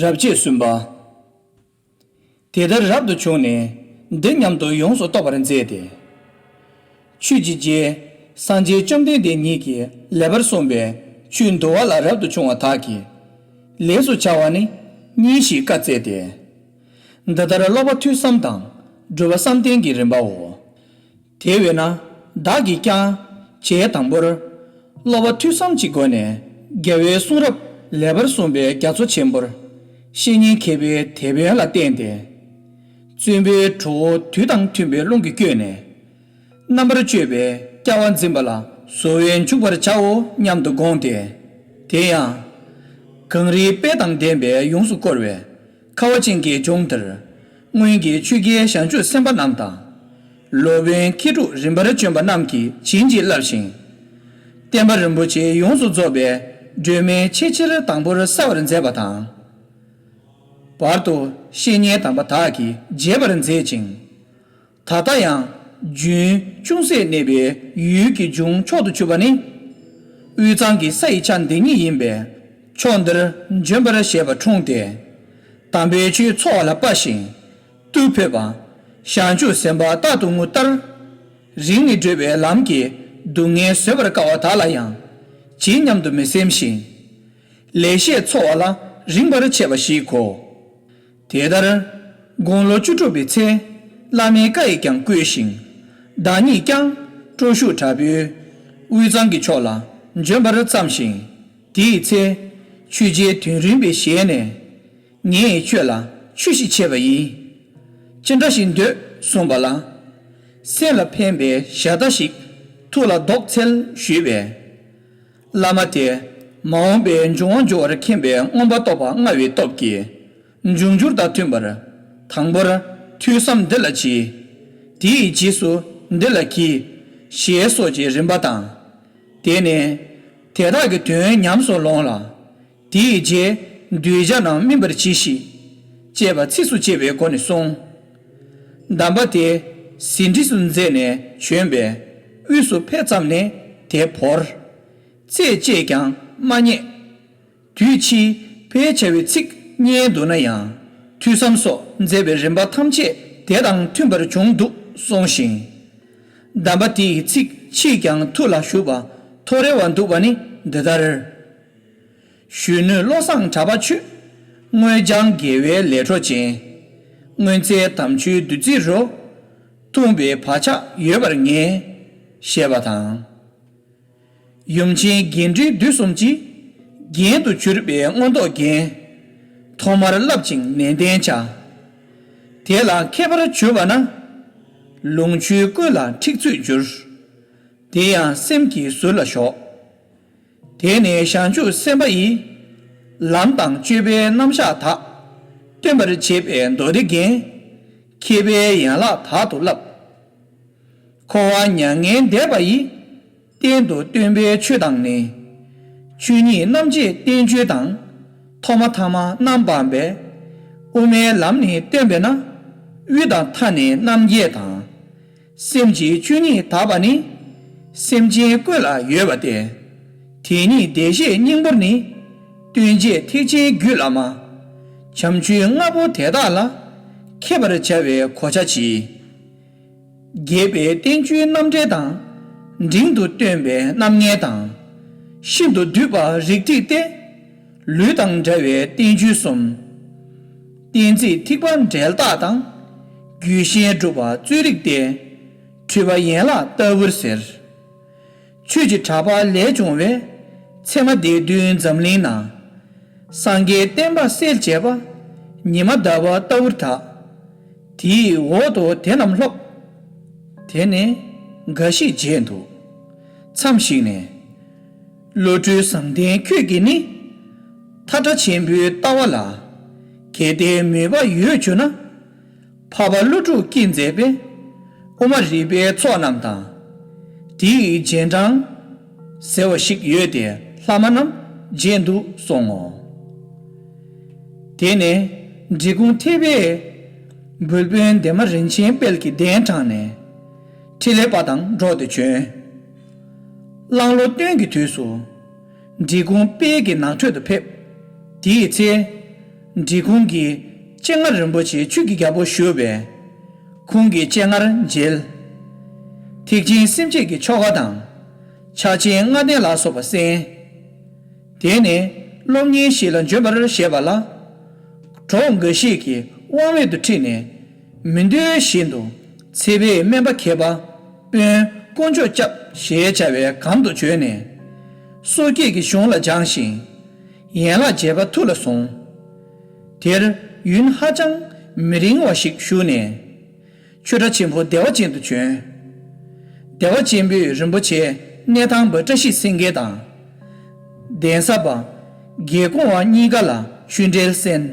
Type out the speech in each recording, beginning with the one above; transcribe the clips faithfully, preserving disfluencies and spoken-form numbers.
རབ་བྱེད་གསུམ་པ། དེ་ལྟར་རབ་ཏུ་བྱུང་ནས་འདི་སྙམ་དུ་ཡོངས་སུ་རྟོག་པར་མཛད་དེ། ཆོས་ཀྱི་རྗེ་སངས་རྒྱས་བཅོམ་ལྡན་འདས་ཉིད་ཀྱིས་ལེགས་པར་གསུངས་པའི་ཆོས་འདུལ་བ་ལ་རབ་ཏུ་བྱུང་བ་དག་གི་ལས་སུ་བྱ་བ་ནི་གཉིས་ཤིག་བཀའ་སྩལ་ཏེ། འདི་ལྟར་སློབ་པ་ཐོས་བསམ་དང་སྒྲུབ་པ་བསམ་གཏན་གྱི་རིམ་པའོ། དེ་བས་ན་བདག་གིས་ཀྱང་བྱས་དང་པོར་སློབ་པ་ཐོས་བསམ་གྱི་སྒོ་ནས་རྒྱལ་བའི་གསུང་རབ་ལེགས་པར་གསུངས་པའི་རྒྱ་མཚོ་ཆེན་པོར་བཤེས་གཉེན་མཁས་པའི་དེད་དཔོན་ལ་བསྟེན་ཏེ། བཙུན་པའི་གྲོགས་བོ་དུས་དང་མཐུན་པའི་རླུང་གིས་བསྐྱོད་ནས། རྣམ་པར་དཔྱོད་པའི་སྐྱ་བ་འཛིན་པ་ལ་གཟུ་བོར་འཇུག་པར་བྱའོ་སྙམ་དུ་དགོངས་ཏེ། དེ་ཡང་། གངས་རིའི་དཔལ་དང་ལྡན་པས་ཡོངས་སུ་བསྐོར་བའི་ཁ་བ་ཅན་གྱི་ལྗོངས་འདིར། སྔོན་གྱི་ཆོས་རྒྱལ་བྱང་ཆུབ་སེམས་དཔའ་རྣམས་དང་། སློབ་དཔོན་མཁས་གྲུབ་རིམ་པར་བྱོན་པ་རྣམས་ཀྱིས་བྱིན་གྱིས་བརླབས་ཤིང་། བསྟན་པ་རིན་པོ་ཆེ་ཡོངས་སུ་རྫོགས་པའི་སྒྲོན་མེ་ཆེས་ཆེར་དང་པོར་གསལ་བར་མཛད་པ་དང་། བར་དུ་བཤེས་གཉེན་དམ་པ་དག་གིས་རྒྱས་པར་མཛད་ཅིང་། ད་ལྟ་ཡང་རྒྱུན་ཅུང་ཟད་གནས་པའི་ཡུལ་གྱི་འབྱུང་མཆོག་ཏུ་གྱུར་པ་ནི། དབུས་གཙང་གི་ས་ཡི་ཆ་འདི་ཉིད་ཡིན་པས། ཕྱོགས་འདིར་འབྱོན་པར་བཞེད་པ་འཁྲུངས་ཏེ། དམ་པའི་ཆོས་འཚོ་བ་ལ་དཔའ་ཞིང་། དུ་ཕོད་པ། བྱང་ཆུབ་སེམས་དཔའ་རྟག་ཏུ་ངུ་ལྟར། རིང་ནས་བགྲོད་པའི་ལམ་གྱི་སྡུག་བསྔལ་བཟོད་པར་དཀའ་བ་དག་ལ་ཡང་། ཇི་སྙམ་དུ་མི་སེམས་ཤིང་། ལེགས་བཤད་འཚོ་བ་ལ་རིངས་པར་བྱེད་པ་ཞིག་གོ། དེ་ལྟར། དགུང་ལོ་བཅུ་དྲུག་པའི་ཚེ། བླ་མའི་བཀའ་ཡིས་ཀྱང་བསྐུལ་ཞིང་། བདག་ཉིད་ཀྱང་སྤྲོ་ཤུགས་དྲག་པོས། དབུས་གཙང་གི་ཕྱོགས་ལ་འབྱོན་པར་བརྩམས་ཤིང་། དེའི་ཚེ། ཆོས་རྗེ་དོན་རིན་པོ་ཞལ་ནས། ངས་ཁྱོད་ལ་ཆོས་ཤིག་འཆད་པ་ཡིན། ཅི་འདྲ་ཞིག་འདོད་གསུངས་པ་ལ། སེམས་ལ་ཕན་པའི་ཞལ་ཏ་ཞིག་ཐུགས་ལ་འདོགས་འཚལ་ཞུས་པས། བླ་མ་དེས་མ་འོངས་པའི་འབྱུང་བ་འཇུག་པར་མཁྱེན་པའི་མངོན་པར་རྟོགས་པ་མངའ་བའི་སྟོབས་ཀྱིས། འབྱུང་འགྱུར་དང་མཐུན་པར་དང་པོར་ཐོས་བསམ་འདི་ལ་གྱིས། དེའི་རྗེས་སུ་འདི་ལ་གྱིས། ཞེས་སོགས་ཀྱི་རིམ་པ་དང་། དེ་ནས་དེ་དག་གི་དོན་ཉམས་སུ་ལོངས་ལ། དེའི་རྗེས་གདུལ་བྱ་རྣམས་སྨིན་པར་གྱིས་ཤིག་ཅེས་པ་ཚིགས་སུ་བཅད་པའི་སྒོ་ནས་གསུངས། གདམས་པ་དེ་ཟིན་བྲིས་སུ་མཛད་ནས་བྱོན་པས་དབུས་སུ་ཕེབས་ཙམ་ནས་དེ་བོར། རྩད་བཅད་ཀྱང་མ་རྙེད། དུས་ཕྱིས་ཕལ་ཆེ་བའི་ཚིག་རྙེད་འདུག་ན་ཡང་ཐོས་བསམ་སོགས་མཛད་པའི་རིམ་པ་ཐམས་ཅད་དེ་དང་མཐུན་པར་བྱུང་འདུག་གསུངས་ཤིང་། གདམས་པ་དེའི་ཚིག་ཕྱིས་ཀྱང་ཐུགས་ལ་ཞུགས་པ་ཐོ་རེ་བ་འདུག་པ་ནི་འདི་ལྟར། གཞོན་ནུ་བློ་བཟང་གྲགས་པ་ཁྱོད། སྔོན་སྦྱངས་དགེ་བའི་ལས་འཕྲོ་ཅན། སྔོན་ཚེ་དམ་ཆོས་བདུད་རྩི་རུ། འཐུངས་པའི་བག་ཆགས་ཡོད་པར་ངེས། ཞེས་པ་དང་། ཡུམ་ཆེན་དགེ་འདུན་བདུད་གསུམ་གྱི། རྒྱན་དུ་གྱུར་པའི་མངོན་རྟོགས་རྒྱན། ཐོག་མར་བསླབ་ཅིང་ནན་ཏན་བྱ། དེ་ལ་མཁས་པར་གྱུར་པ་ན། ལོངས་སྤྱོད་ཀུན་ལ་ཁྲིག་ཚུད་འགྱུར། དེ་ཡང་སེམས་ཀྱི་ཟུར་ལ་ཞོག་དེ་ནས་བྱང་ཆུབ་སེམས་དཔའ་ཡི། ལམ་དང་སྤྱོད་པའི་རྣམ་གཞག་དག་སྟོན་པར་བྱེད་པའི་མདོ་སྡེ་རྒྱན། མཁས་པའི་ཡན་ལག་དག་ཏུ་བསླབ། འཁོར་བ་མྱ་ངན་འདས་པ་ཡི། གཏན་དུ་སྟོན་པའི་ཆོས་དང་ནི། ཆོས་ཉིད་རྣམ་འབྱེད་བསྟན་བཅོས་དང་། ཐོག་མ་ཐ་མ་རྣམ་སྤངས་པའི། དབུ་མའི་ལམ་ནི་སྟོན་པས་ན། དབུས་དང་མཐའ་ནི་རྣམ་རྒྱལ་དང་། སེམས་ཀྱི་ཆོས་ཉིད་དག་པ་ནི། སེམས་ཅན་ཀུན་ལ་ཡོད་པ་སྟེ། དེ་ཉིད་བདེ་གཤེགས་སྙིང་པོར་ནི། སྟོན་བྱེད་ཐེག་ཆེན་རྒྱུད་བླ་མ། བྱམས་ཆོས་ལྔ་པོ་དེ་དག་ལ། མཁས་པར་བྱ་བའི་གོ་ཆ་ཇི། རྒྱས་པའི་བསྟན་བཅོས་རྣམ་འགྲེལ་དང་། འབྲིང་དུ་སྟོན་པའི་རྣམ་ངེས་དང་། ཤིན་ཏུ་བསྡུས་པ་རིགས་ཁྲིགས་ཏེ། ལུས་དང་འདྲ་བའི་བསྟན་བཅོས་གསུམ། གཏན་ཚིགས་ཐེག་པ་འབྲེལ་རྟགས་དང་། རྒྱུད་གཞན་སྒྲུབ་པ་རྩོད་རིགས་ཏེ། འཁྲུལ་པ་ཡན་ལག་ལྟ་བུར་ཟེར། ཆོས་ཀྱི་གྲགས་པ་ལས་བྱུང་བའི། ཚད་མ་སྡེ་བདུན་འཛམ་གླིང་ན། སངས་རྒྱས་བསྟན་པ་གསལ་བྱེད་པ། ཉི་མ་ཟླ་བ་ལྟ་བུར་དག་དེའི་འོག་ཏུ་དེ་རྣམས་སློབ། དེ་ནི་འགའ་ཞིག་བརྗེད་འདུག་མཚམས་ཤིག་ནས། བློ་གྲོས་བཟང་ལྡན་ཁྱོད་ཀྱིས་ནི། མཐའ་བྲལ་ཆེན་པོའི་ལྟ་བ་ལ། གལ་ཏེ་མོས་པ་ཡོད་གྱུར་ན། འཕགས་པ་ཀླུ་སྒྲུབ་ཀྱིས་མཛད་པའི། དབུ་མ་རིག་པའི་ཚོགས་རྣམས་དང་། དེ་ཡི་རྗེས་འབྲང་། ཟེར་བ་ཞིག་ཡོད་དེ་ལྷག་མ་རྣམས་བརྗེད་འདུག་གསུང་ངོ་། དེ་ནས་འབྲི་གུང་ཐེག་པའི། འབུལ་དཔོན་འདན་མ་རིན་ཆེན་དཔལ་གྱི་གདན་དྲངས་ནས། ཕྲིན་ལས་པ་དང་འགྲོགས་ཏེ་བྱོན། གླང་ལོ་སྟོན་གྱི་དུས་སུ། འབྲི་གུང་དཔལ་གྱི་ནགས་ཁྲོད་དུ་ཕེབས། དེའི་ཚེ། འབྲི་གུང་གི་སྤྱན་སྔར་རིན་པོ་ཆེ་ཆོས་ཀྱི་རྒྱལ་པོ་བཞུགས་པས། ཁོང་གི་སྤྱན་སྔར་མཇལ། ཐེག་ཆེན་སེམས་བསྐྱེད་ཀྱི་ཆོ་ག་དང་། ཕྱག་ཆེན་ལྔ་ལྡན་ལ་སོགས་པ་གསན། དེ་ནས་སློབ་གཉེར་ཞིག་ལ་འབྱོན་པར་བཞེད་པ་ལ། གྲོགས་འགའ་ཞིག་གིས་དབང་མེད་དུ་ཁྲིད་ནས། མི་འདོད་བཞིན་དུ་ཚེ་འཕོས་སྨན་པ་མཁས་པ་དཔོན་དཀོན་མཆོག་སྐྱབས་ཞེས་བྱ་བའི་གམ་དུ་བྱོན་ནས། སོ་སྐྱེས་ཀྱི་གཞུང་ལ་སྦྱངས་ཤིང་། ཡན་ལག་བརྒྱད་པ་ཐུགས་ལ་བཟུང་། དེར་ཡུན་ཧ་ཅང་མི་རིང་བ་ཞིག་བཞུགས་ནས། ཆོས་གྲྭ་ཆེན་པོ་བདེ་བ་ཅན་དུ་བྱོན། བདེ་བ་ཅན་པོས་རིན་པོ་ཆེ་གནས་དང་པོ་བཀྲ་ཤིས་སེང་གེ་དང་། གདན་ས་པ་དགེ་ཀོང་བ་གཉིས་ཀ་ལ་ཆོས་འབྲེལ་གསན།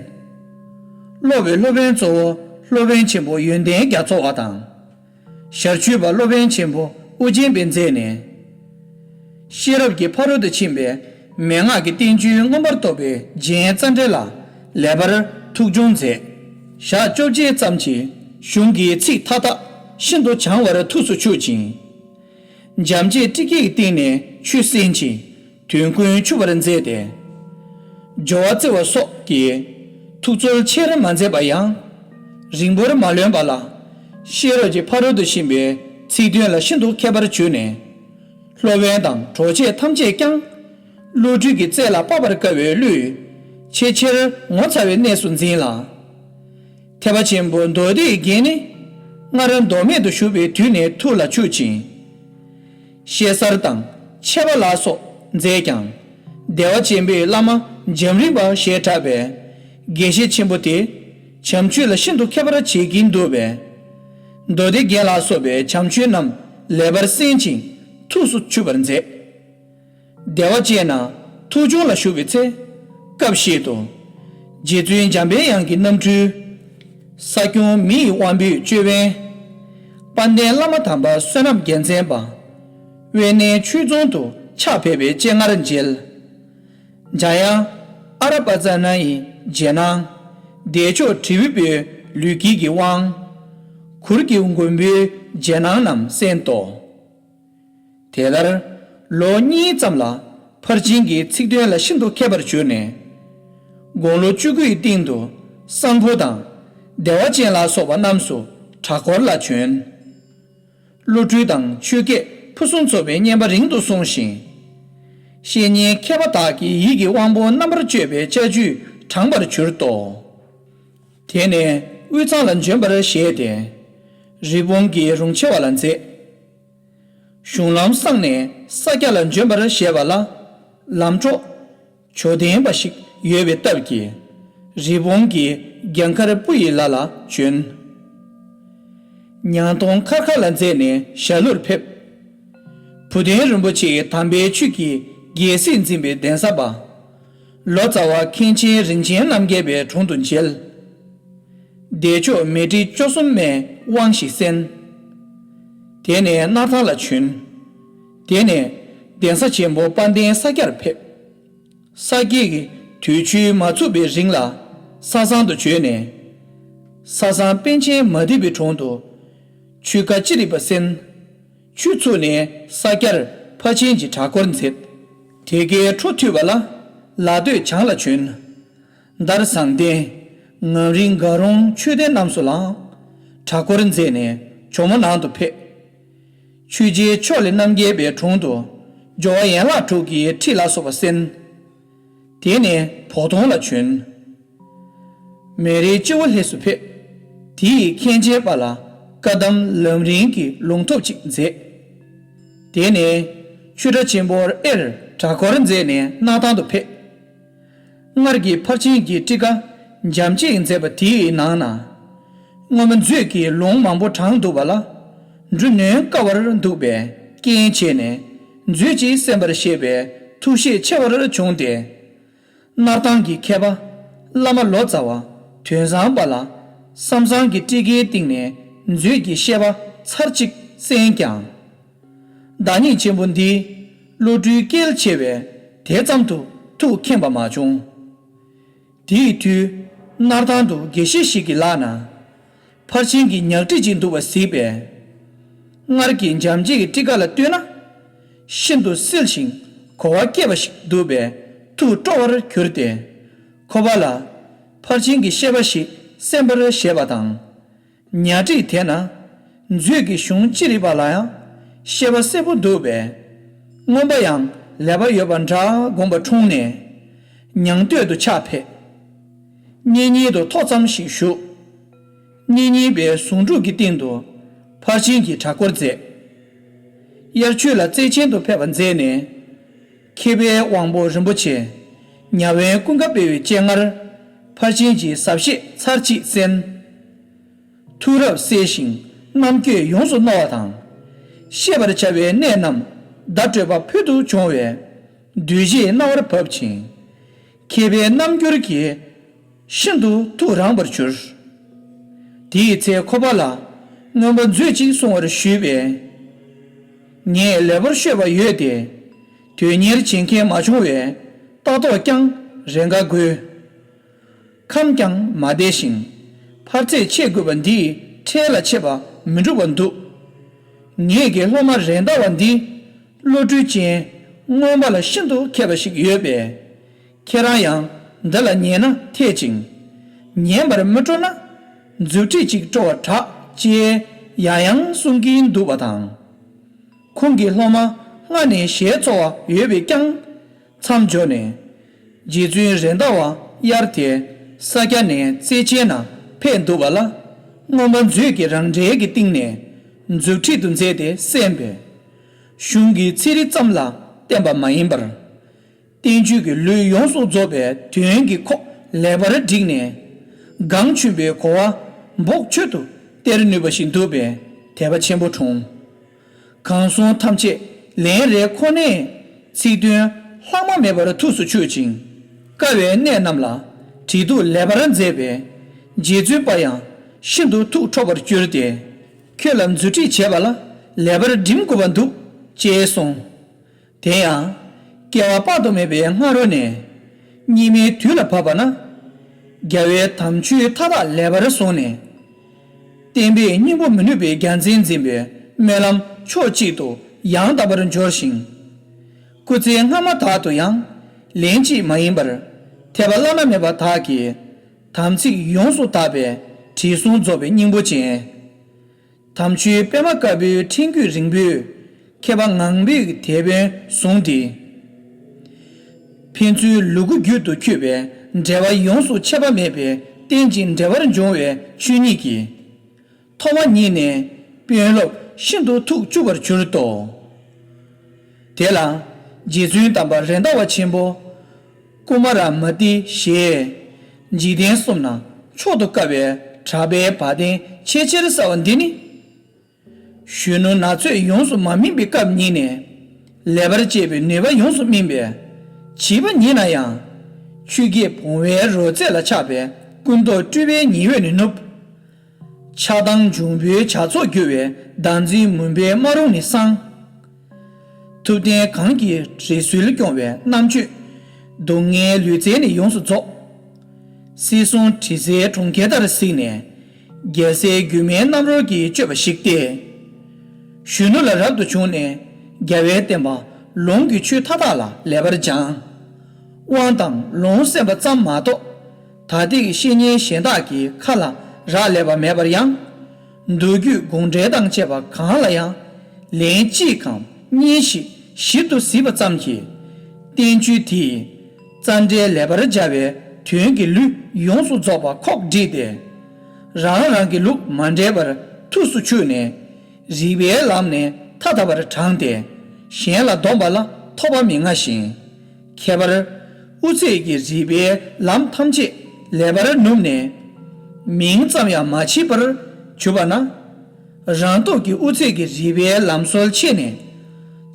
སློབ་པའི་སློབ་དཔོན་གཙོ་བོ་སློབ་དཔོན་ཆེན་པོ་ཡོན་ཏན་རྒྱ་མཚོ་བ་དང་། ཞར་བྱུས་པ་སློབ་དཔོན་ཆེན་པོ་ཨོ་རྒྱན་པས་མཛད་ནས། ཤེས་རབ་ཀྱི་ཕ་རོལ་ཏུ་ཕྱིན་པའི་མན་ངག་གི་བསྟན་བཅོས་མངོན་པར་རྟོགས་པའི་རྒྱན་རྩ་འགྲེལ་ལ་ལེགས་པར་ཐུགས་སྦྱོང་མཛད། ཞག་བཅོ་བརྒྱད་ཙམ་གྱི་གཞུང་གི་ཚིག་མཐའ་དག་ཤིན་ཏུ་བྱང་བར་ཐུགས་སུ་ཆུད་ཅིང་། འཇམ་དཔྱད་ཏྲི་ཀའི་སྟེང་ནས་ཆོས་གསན་ཅིང་དོན་ཀུན་འཆུགས་པར་མཛད་དེ། སྦྱོར་བ་བརྩི་བ་སོགས་ཀྱིས་ཐུགས་རྩོལ་ཆེར་མ་མཛད་པ་ཡང་། རིང་པོར་མ་ལོན་པ་ལ། ཤེས་རབ་ཀྱི་ཕ་རོལ་ཏུ་ཕྱིན་པའི་ཚིག་དོན་ལ་ཤིན་ཏུ་མཁས་པར་གྱུར་ནས། སློབ་དཔོན་དང་གྲོགས་མཆེད་ཐམས་ཅད་ཀྱང་། བློ་གྲོས་ཀྱི་རྩལ་ལ་དཔག་པར་དཀའ་བའི་བློས། ཆེས་ཆེར་ངོ་མཚར་བའི་གནས་སུ་འཛིན་ལ། ཐེག་པ་ཆེན་པོ་མདོ་སྡེའི་རྒྱན་ནི། སྔར་མདོ་སྨད་དུ་བཞུགས་པའི་དུས་ནས་ཐུགས་ལ་ཆུད་ཅིང་། ཤེས་གསར་དང་འཆད་པ་ལ་སོགས་མཛད་ཀྱང་། བདེ་བ་ཅན་པའི་བླ་མ་འཇམ་རིན་པ་ཞེས་གྲགས་པའི་དགེ་བཤེས་ཆེན་པོ་དེ། བྱམས་ཆོས་ལ་ཤིན་ཏུ་མཁས་པར་བྱེད་ཀྱིན་འདུག་པས། མདོ་སྡེ་རྒྱན་ལ་སོགས་པའི་བྱམས་ཆོས་རྣམས་ལེགས་པར་གསན་ཅིང་ཐུགས་སུ་ཆུད་པར་མཛད། བདེ་བ་ཅན་ན་ཐུགས་སྦྱོང་ལ་ཞུགས་པའི་ཚེ། སྐབས་ཤིག་ཏུ། རྗེ་བཙུན་འཇམ་པའི་དབྱངས་ཀྱི་རྣམ་སྤྲུལ། ས་སྐྱོང་མི་ཡི་དབང་པོའི་ཅོད་པན། དཔལ་ལྡན་བླ་མ་དམ་པ་བསོད་ནམས་རྒྱལ་མཚན་པ། དབེན་གནས་ཆོས་རྫོང་དུ་ཕྱག་ཕེབས་པའི་སྤྱན་སྔར་མཇལ། འཇམ་དབྱངས་ཨ་ར་པ་ཙ་ན་ཡི་རྗེས་གནང་། བདེ་མཆོག་དྲིལ་བུ་པའི་ལུས་དཀྱིལ་གྱི་དབང་། གུར་གྱི་མགོན་པོའི་རྗེས་གནང་རྣམས་གསན་ཏོ། དེ་ལྟར་ལོ་གཉིས་ཙམ་ལ་ཕར་ཕྱིན་གྱི་ཚིག་དོན་ལ་ཤིན་ཏུ་མཁས་པར་གྱུར་ནས། དགུང་ལོ་བཅུ་དགུའི་སྟེང་དུ་གསང་ཕུ་དང་བདེ་བ་ཅན་ལ་སོགས་པ་རྣམས་སུ་གྲྭ་སྐོར་ལ་བྱོན། བློ་གྲོས་དང་ཆོས་སྐད་ཕུན་སུམ་ཚོགས་པའི་བསྙེན་པ་རིང་དུ་བསྲུངས་ཤིང་། བཤེས་གཉེན་མཁས་པ་དག་གི་ཡིད་ཀྱི་དབང་པོ་རྣམ་པར་དཔྱོད་པའི་ལྕགས་ཀྱུས་དྲངས་པར་གྱུར་ཏོ། དེ་ནས་དབུས་གཙང་ལ་འབྱོན་པར་བཞེད་དེ། རི་བོང་གི་རུང་ཆེ་བ་ལ་མཛད། གཞུང་ལམ་བསྲངས་ནས་ས་སྐྱ་ལ་འབྱོན་པར་བཞེད་པ་ལ། ལམ་གྲོགས་ཇོ་ལྡན་པ་ཞིག་ཡོད་པའི་སྟབས་ཀྱིས། རི་བོང་གི་རྒྱལ་མཁར་སྤུ་ཡི་ལ་ལ་བྱོན། ཉང་སྟོང་མཁར་ཁ་ལ་མཛད་ནས་ཞྭ་ལུར་ཕེབས། བུ་སྟོན་རིན་པོ་ཆེའི་དམ་པའི་ཆོས་ཀྱི་རྒྱལ་སྲིད་འཛིན་པའི་གདན་ས་པ། ལོ་ཙཱ་བ་མཁན་ཆེན་རིན་ཆེན་རྣམ་རྒྱལ་པའི་དྲུང་དུ་མཇལ། བདེ་མཆོག་མཻ་ཏྲི་བཅུ་གསུམ་མའི་དབང་ཞིག་གསན། དེ་ནས་སྣར་ཐང་ལ་བྱོན། དེ་ནས་གདན་ས་ཆེན་པོ་དཔལ་ལྡན་ས་སྐྱར་ཕེབས། ས་སྐྱའི་དུས་ཆུ་མ་ཚུགས་པའི་རིང་ལ། ས་བཟང་དུ་བྱོན་ནས། ས་བཟང་པཎ་ཆེན་མ་ཏི་པའི་དྲུང་དུ་ཆུ་ཁ་ཅི་རིགས་པ་གསན། ཆུ་ཚུགས་ནས་ས་སྐྱར་ཕར་ཕྱིན་གྱི་གྲྭ་སྐོར་མཛད། དེ་གའི་འཕྲོ་མཐུད་པ་ལ་ལ་སྟོད་བྱང་ལ་བྱོན། དར་ཟང་ལྡན། ངམ་རིང་དགའ་རོང་མཆོད་རྟེན་རྣམས་སུ་ལའང་གྲྭ་སྐོར་མཛད་ནས་ཇོ་མོ་ནང་དུ་ཕེབས། ཆོས་རྗེ་ཕྱོགས་ལས་རྣམ་རྒྱལ་པའི་དྲུང་དུ་སྦྱོར་བ་ཡན་ལག་དྲུག་གི་ཁྲིད་ལ་སོགས་པ་གསན། དེ་ནས་བོ་དོང་ལ་བྱོན། མེ་རིའི་སྤྱི་བོ་ལྷས་སུ་ཕེབས། དེ་ཡི་མཁན་ཆེན་པ་ལ་བཀའ་གདམས་ལམ་རིམ་གྱི་ལུང་ཐོབ་ཅིག་མཛད། དེ་ནས་ཆོས་གྲྭ་ཆེན་པོར་དབྱེར་གྲྭ་སྐོར་མཛད་ནས་སྣར་ཐང་དུ་ཕེབས། སྔར་གྱི་ཕར་ཕྱིན་གྱི་ཊཱི་ཀ་འཇམ་གཅིག་མཛད་པ་དེའི་ནང་ན། སྔོན་མ་མཛོད་ཀྱི་ལུང་མང་པོ་དྲངས་འདུག་པ་ལ། འབྲུ་ནོན་དཀའ་བར་འདུག་པས་རྐྱེན་བྱས་ནས་མཛོད་ཅིག་གསན་པར་བཞེད་པའི་ཐུགས་བཞེད་ཆེ་བར་བྱུང་སྟེ། སྣར་ཐང་གི་མཁས་པ་བླ་མ་ལོ་ཙཱ་བ་དོན་བཟང་པ་ལ་བསམ་བཟང་གི་ཊཱི་ཀའི་སྟེང་ནས་མཛོད་ཀྱི་བཤད་པ་ཚར་གཅིག་གསན་ཀྱང་། བདག་ཉིད་ཆེན་པོ་འདིས་བློ་གྲོས་སྐལ་ཆེ་བས་དེ་ཙམ་དུ་ཐུགས་མཁྱེན་པ་མ་བྱུང་། དེའི་དུས་སྣར་ཐང་དུ་དགེ་བཤེས་ཤིག་གི་ལག་ན་ཕར་ཕྱིན་གྱི་ཉག་ཕྲ་ཅིག་འདུག་པ་གཟིགས་པས། སྔར་གྱི་འཇམ་གཅིག་གི་ཊཱི་ཀ་ལ་ལྟོས་ན། ཤིན་ཏུ་བསིལ་ཞིང་གོ་བ་སྐྱེས་པ་ཞིག་འདུག་པས་ཐུགས་སྤྲོ་བར་གྱུར་ཏེ། ཁོ་པ་ལ། ཕར་ཕྱིན་གྱི་ཤེས་པ་ཞིག་གསན་པར་བཞེད་པ་དང་། ཉ་སྒྲིག་དེ་ན། མཛོད་ཀྱི་གཞུང་ཅི་རིགས་པ་ལ་ཡང་ཤེས་པ་གསལ་པོ་འདུག་པས། མངོན་པ་ཡང་ལེགས་པ་ཡོད་པ་འདྲ་དགོངས་པ་འཁྲུངས་ནས། ཉང་སྟོད་དུ་ཕྱག་ཕེབས། གཉེན་ཉེ་དུ་ཐོག་ཙམ་ཞིག་བཞུགས། གཉེན་ཉེ་པའི་གཟུངས་སྒྲུབ་ཀྱི་སྟེང་དུ་ཕར་ཕྱིན་གྱི་གྲྭ་སྐོར་མཛད། དབྱར་ཆོས་ལ་རྩེ་ཆེན་དུ་ཕེབས་པ་མཛད་ནས། མཁས་པའི་དབང་པོ་རིན་པོ་ཆེ་ཉ་དབོན་ཀུན་དགའ་དཔལ་བའི་སྤྱན་སྔར་ཕར་ཕྱིན་གྱི་ཟབ་བཤད་ཚར་གཅིག་གསན། ཐུགས་རབ་གསལ་ཞིང་རྣམ་དཔྱོད་ཡོངས་སུ་རྣོ་བ་དང་། བཤད་པར་བྱ་བའི་གནད་རྣམས་བརྡ་སྤྲོད་པ་ཕུལ་དུ་བྱུང་བས་གདུལ་བྱའི་རྣ་བར་བབ་ཅིང་། མཁས་པའི་རྣམ་འགྱུར་གྱིས་ཤིན་ཏུ་ཐུགས་རངས་པར་གྱུར། དེའི་ཚེ་ཁོ་པ་ལ་མངོན་པ་མཛོད་ཅིག་གསུང་བར་ཞུས་པས། ངས་ལེགས་པར་ཤོད་པ་ཡོད་དེ། དོན་གཉེར་བྱེད་མཁན་མ་བྱུང་བས་ལྟ་རྟོག་ཀྱང་རེ་འགའ་དགོས། ཁམས་ཀྱང་མ་བདེ་ཞིང་། ཕར་ཚད་ཆེ་དགོས་པ་འདིས་འཕྲལ་ལ་ཆད་པ་མི་འགྲུབ་པར་འདུག་ངེད་ཀྱི་སློབ་མ་རེད་མདའ་བ་འདི་བློ་གྲོས་ཅན་མངོན་པ་ལ་ཤིན་ཏུ་མཁས་པ་ཞིག་ཡོད་པས། ཁྱེད་རང་ཡང་འདི་ལ་ཉན་ན་འཐད་ཅིང་། ཉན་པར་མི་སྤྲོ་ན་མཛུབ་ཁྲིད་ཅིག་སྤྲོ་བར་གྲགས་ཅེས་ཡང་ཡང་གསུང་གིན་འདུག་པ་དང་། ཁོང་གི་སློབ་མ་སྔ་ནས་ཞལ་འཚོ་བ་ཡོད་པས་ཀྱང་། མཚམས་འཇོག་ནས། རྗེ་བཙུན་རེད་མདའ་བ་དབྱར་དེ་ས་སྐྱ་ནས་རྩེ་ཆེན་ན་ཕེབས་འདུག་པ་ལ། མངོན་པ་མཛོད་ཀྱི་རང་འགྲེལ་གྱི་སྟེང་ནས་མཛུབ་ཁྲིད་དུ་མཛད་དེ་གསན་པས། གཞུང་གི་ཚིག་རིས་ཙམ་ལ་བརྟེན་པ་མ་ཡིན་པར། བསྟན་བཅོས་ཀྱི་ལུས་ཡོངས་སུ་རྫོགས་པའི་དོན་གྱི་ཁོག་ལེགས་པར་བསྒྲིགས་ནས། གང་ཆུན་པའི་གོ་བ་འབོག་ཆོད་དུ་སྟེར་ནུས་པ་ཞིག་འདུག་པས་དད་པ་ཆེན་པོ་འཁྲུངས། གང་གསུང་ཐམས་ཅད་ལན་རེ་ཁོ་ནས་ཚིག་དོན་ལྷག་མ་མེད་པར་ཐུགས་སུ་ཆུད་ཅིང་། དཀའ་བའི་གནད་རྣམས་ལ་དྲིལ་སྟོན་ལེགས་པར་མཛད་པས། རྗེ་བཙུན་པ་ཡང་ཤིན་ཏུ་ཐུགས་འཕྲོག་པར་གྱུར་ཏེ། ཁྱོད་ལ་མཛུབ་ཁྲིད་བྱས་པ་ལ་ལེགས་པར་འགྲིམ་དགོས་པ་འདུག་ཅེས་གསུངས། དེ་ཡང་སྐྱེ་བ་དཔག་ཏུ་མེད་པའི་སྔ་རོལ་ནས། སྙིགས་མའི་དུས་ལ་བབ་པ་ན། རྒྱལ་བའི་དམ་ཆོས་མཐའ་དག་ལེགས་པར་བཟུང་ནས། བསྟན་པས་སྙིང་པོ་མི་ནུས་པའི་རྒྱལ་མཚན་འཛིན་པའི་སྨོན་ལམ་ཕྱོགས་གཅིག་ཏུ་ཡང་དག་པར་འབྱོར་ཞིང་། སྐུ་ཚེ་སྔ་མ་དག་ཏུ་ཡང་ལན་གཅིག་མ་ཡིན་པར་ཐེག་པ་བླ་ན་མེད་པ་དག་གི་དམ་ཚིག་ཡོངས་སུ་དག་པའི་དྲི་བསུང་རྫོགས་པའི་སྙིང་པོ་ཅན། དམ་ཆོས་པད་མ་དཀར་པོའི་ཕྲེང་རྒྱུད་རིང་པོས་མཁས་པ་ངང་པའི་དེད་དཔོན་བཟུང་སྟེ། ཕན་ཚུན་ལུ་གུ་རྒྱུད་དུ་འཁྱུད་པའི་འབྲེལ་བ་ཡོངས་སུ་ཆད་པ་མེད་པའི་རྟེན་ཅིང་འབྲེལ་བར་འབྱུང་བའི་ཆོས་ཉིད་ཀྱིས། ཐོག་མ་ཉིད་ནས་དཔོན་སློབ་ཤིན་ཏུ་ཐུགས་གཅུགས་པར་གྱུར་ཏོ། དེ་ལ་རྗེ་བཙུན་དམ་པ་རེད་མདའ་བ་ཆེན་པོ། ཀུ་མ་ར་མ་ཏི་ཞེས་འཇིག་རྟེན་གསུམ་ན་མཆོག་ཏུ་དཀའ་བའི་གྲགས་པའི་བ་དན་ཆེས་ཆེར་གསལ་བ་འདི་ནི། གཞོན་ནུ་ན་ཚོད་ཡོངས་སུ་མ་སྨིན་པའི་སྐབས་ཉིད་ནས་ལེགས་པར་སྤྱད་པའི་ནུས་པ་ཡོངས་སུ་སྨིན་པས། བྱིས་པ་ཉིད་ན་ཡང་ཆུ་སྐྱེས་བུང་བའི་རོལ་རྩེད་ལ་ཆགས་པའི་ཀུན་རྟོག་སྤྲུལ་པའི་ཉི་འོད་ནི་ནུབ། ཆགས་སྡང་འབྱུང་པོའི་བྱ་ཚོགས་རྒྱུ་བའི་བདག་འཛིན་མུན་པའི་སྨྲ་རུང་ནི་སངས། ཐུབ་བསྟན་གང་གིས་རི་སུལ་སྐྱོང་བའི་རྣམ་དཔྱོད་སྡུག་བསྔལ་ལུས་རྩལ་ནི་ཡོངས་སུ་རྫོགས། སྲིད་གསུམ་དྲི་ཟའི་གྲོང་ཁྱེར་ལྟར་གཟིགས་ནས། རྒྱལ་སྲས་སྒྱུ་མའི་རྣམ་རོལ་གྱི་སྤྱོད་པ་ཞིག་སྟེ། གཞོན་ནུ་ལ་རབ་ཏུ་བྱུང་ནས་རྒྱལ་བའི་བསྟན་པ་ལུང་གི་ཆོས་མཐའ་དག་ལ་ལེགས་པར་སྦྱངས། དབང་དང་ལུང་གསན་པ་ཙམ་མ་གཏོགས། ད་ལྟའི་བཤེས་གཉེན་གཞན་དག་གི་ཁ་ལ་རག་ལས་པ་མེད་པར་ཡང་། མདོ་རྒྱུད་དགོངས་འགྲེལ་དང་བཅས་པ་གང་ལ་ཡང་ལན་གཅིག་གམ་གཉིས་ཤིག་ཞིབ་ཏུ་གཟིགས་པ་ཙམ་གྱིས། བསྟན་བཅོས་དེས་རྩ་འགྲེལ་ལེགས་པར་སྦྱར་བའི་དོན་གྱི་ལུས་ཡོངས་སུ་རྫོགས་པ་ཁོག་བསྒྲིལ་ཏེ། རང་རང་གི་ལུགས་མ་འདྲེས་པར་ཐུགས་སུ་ཆུད་ནས། རིགས་པའི་ལམ་ནས་ཐ་དད་པར་དྲངས་ཏེ། གཞན་ལ་འདོམས་པ་ལ་ཐོགས་པ་མི་མངའ་ཞིང་། ཁྱད་པར་དབུ་ཚད་ཀྱི་རིགས་པའི་ལམ་ཐམས་ཅད་ལེགས་པར་ནུབ་ནས། མིང་ཙམ་ཡང་མ་མཆིས་པར་གྱུར་པ་ན། རང་སྟོབས་ཀྱིས་དབུ་ཚད་ཀྱི་རིགས་པའི་ལམ་སྲོལ་ཕྱེ་ནས།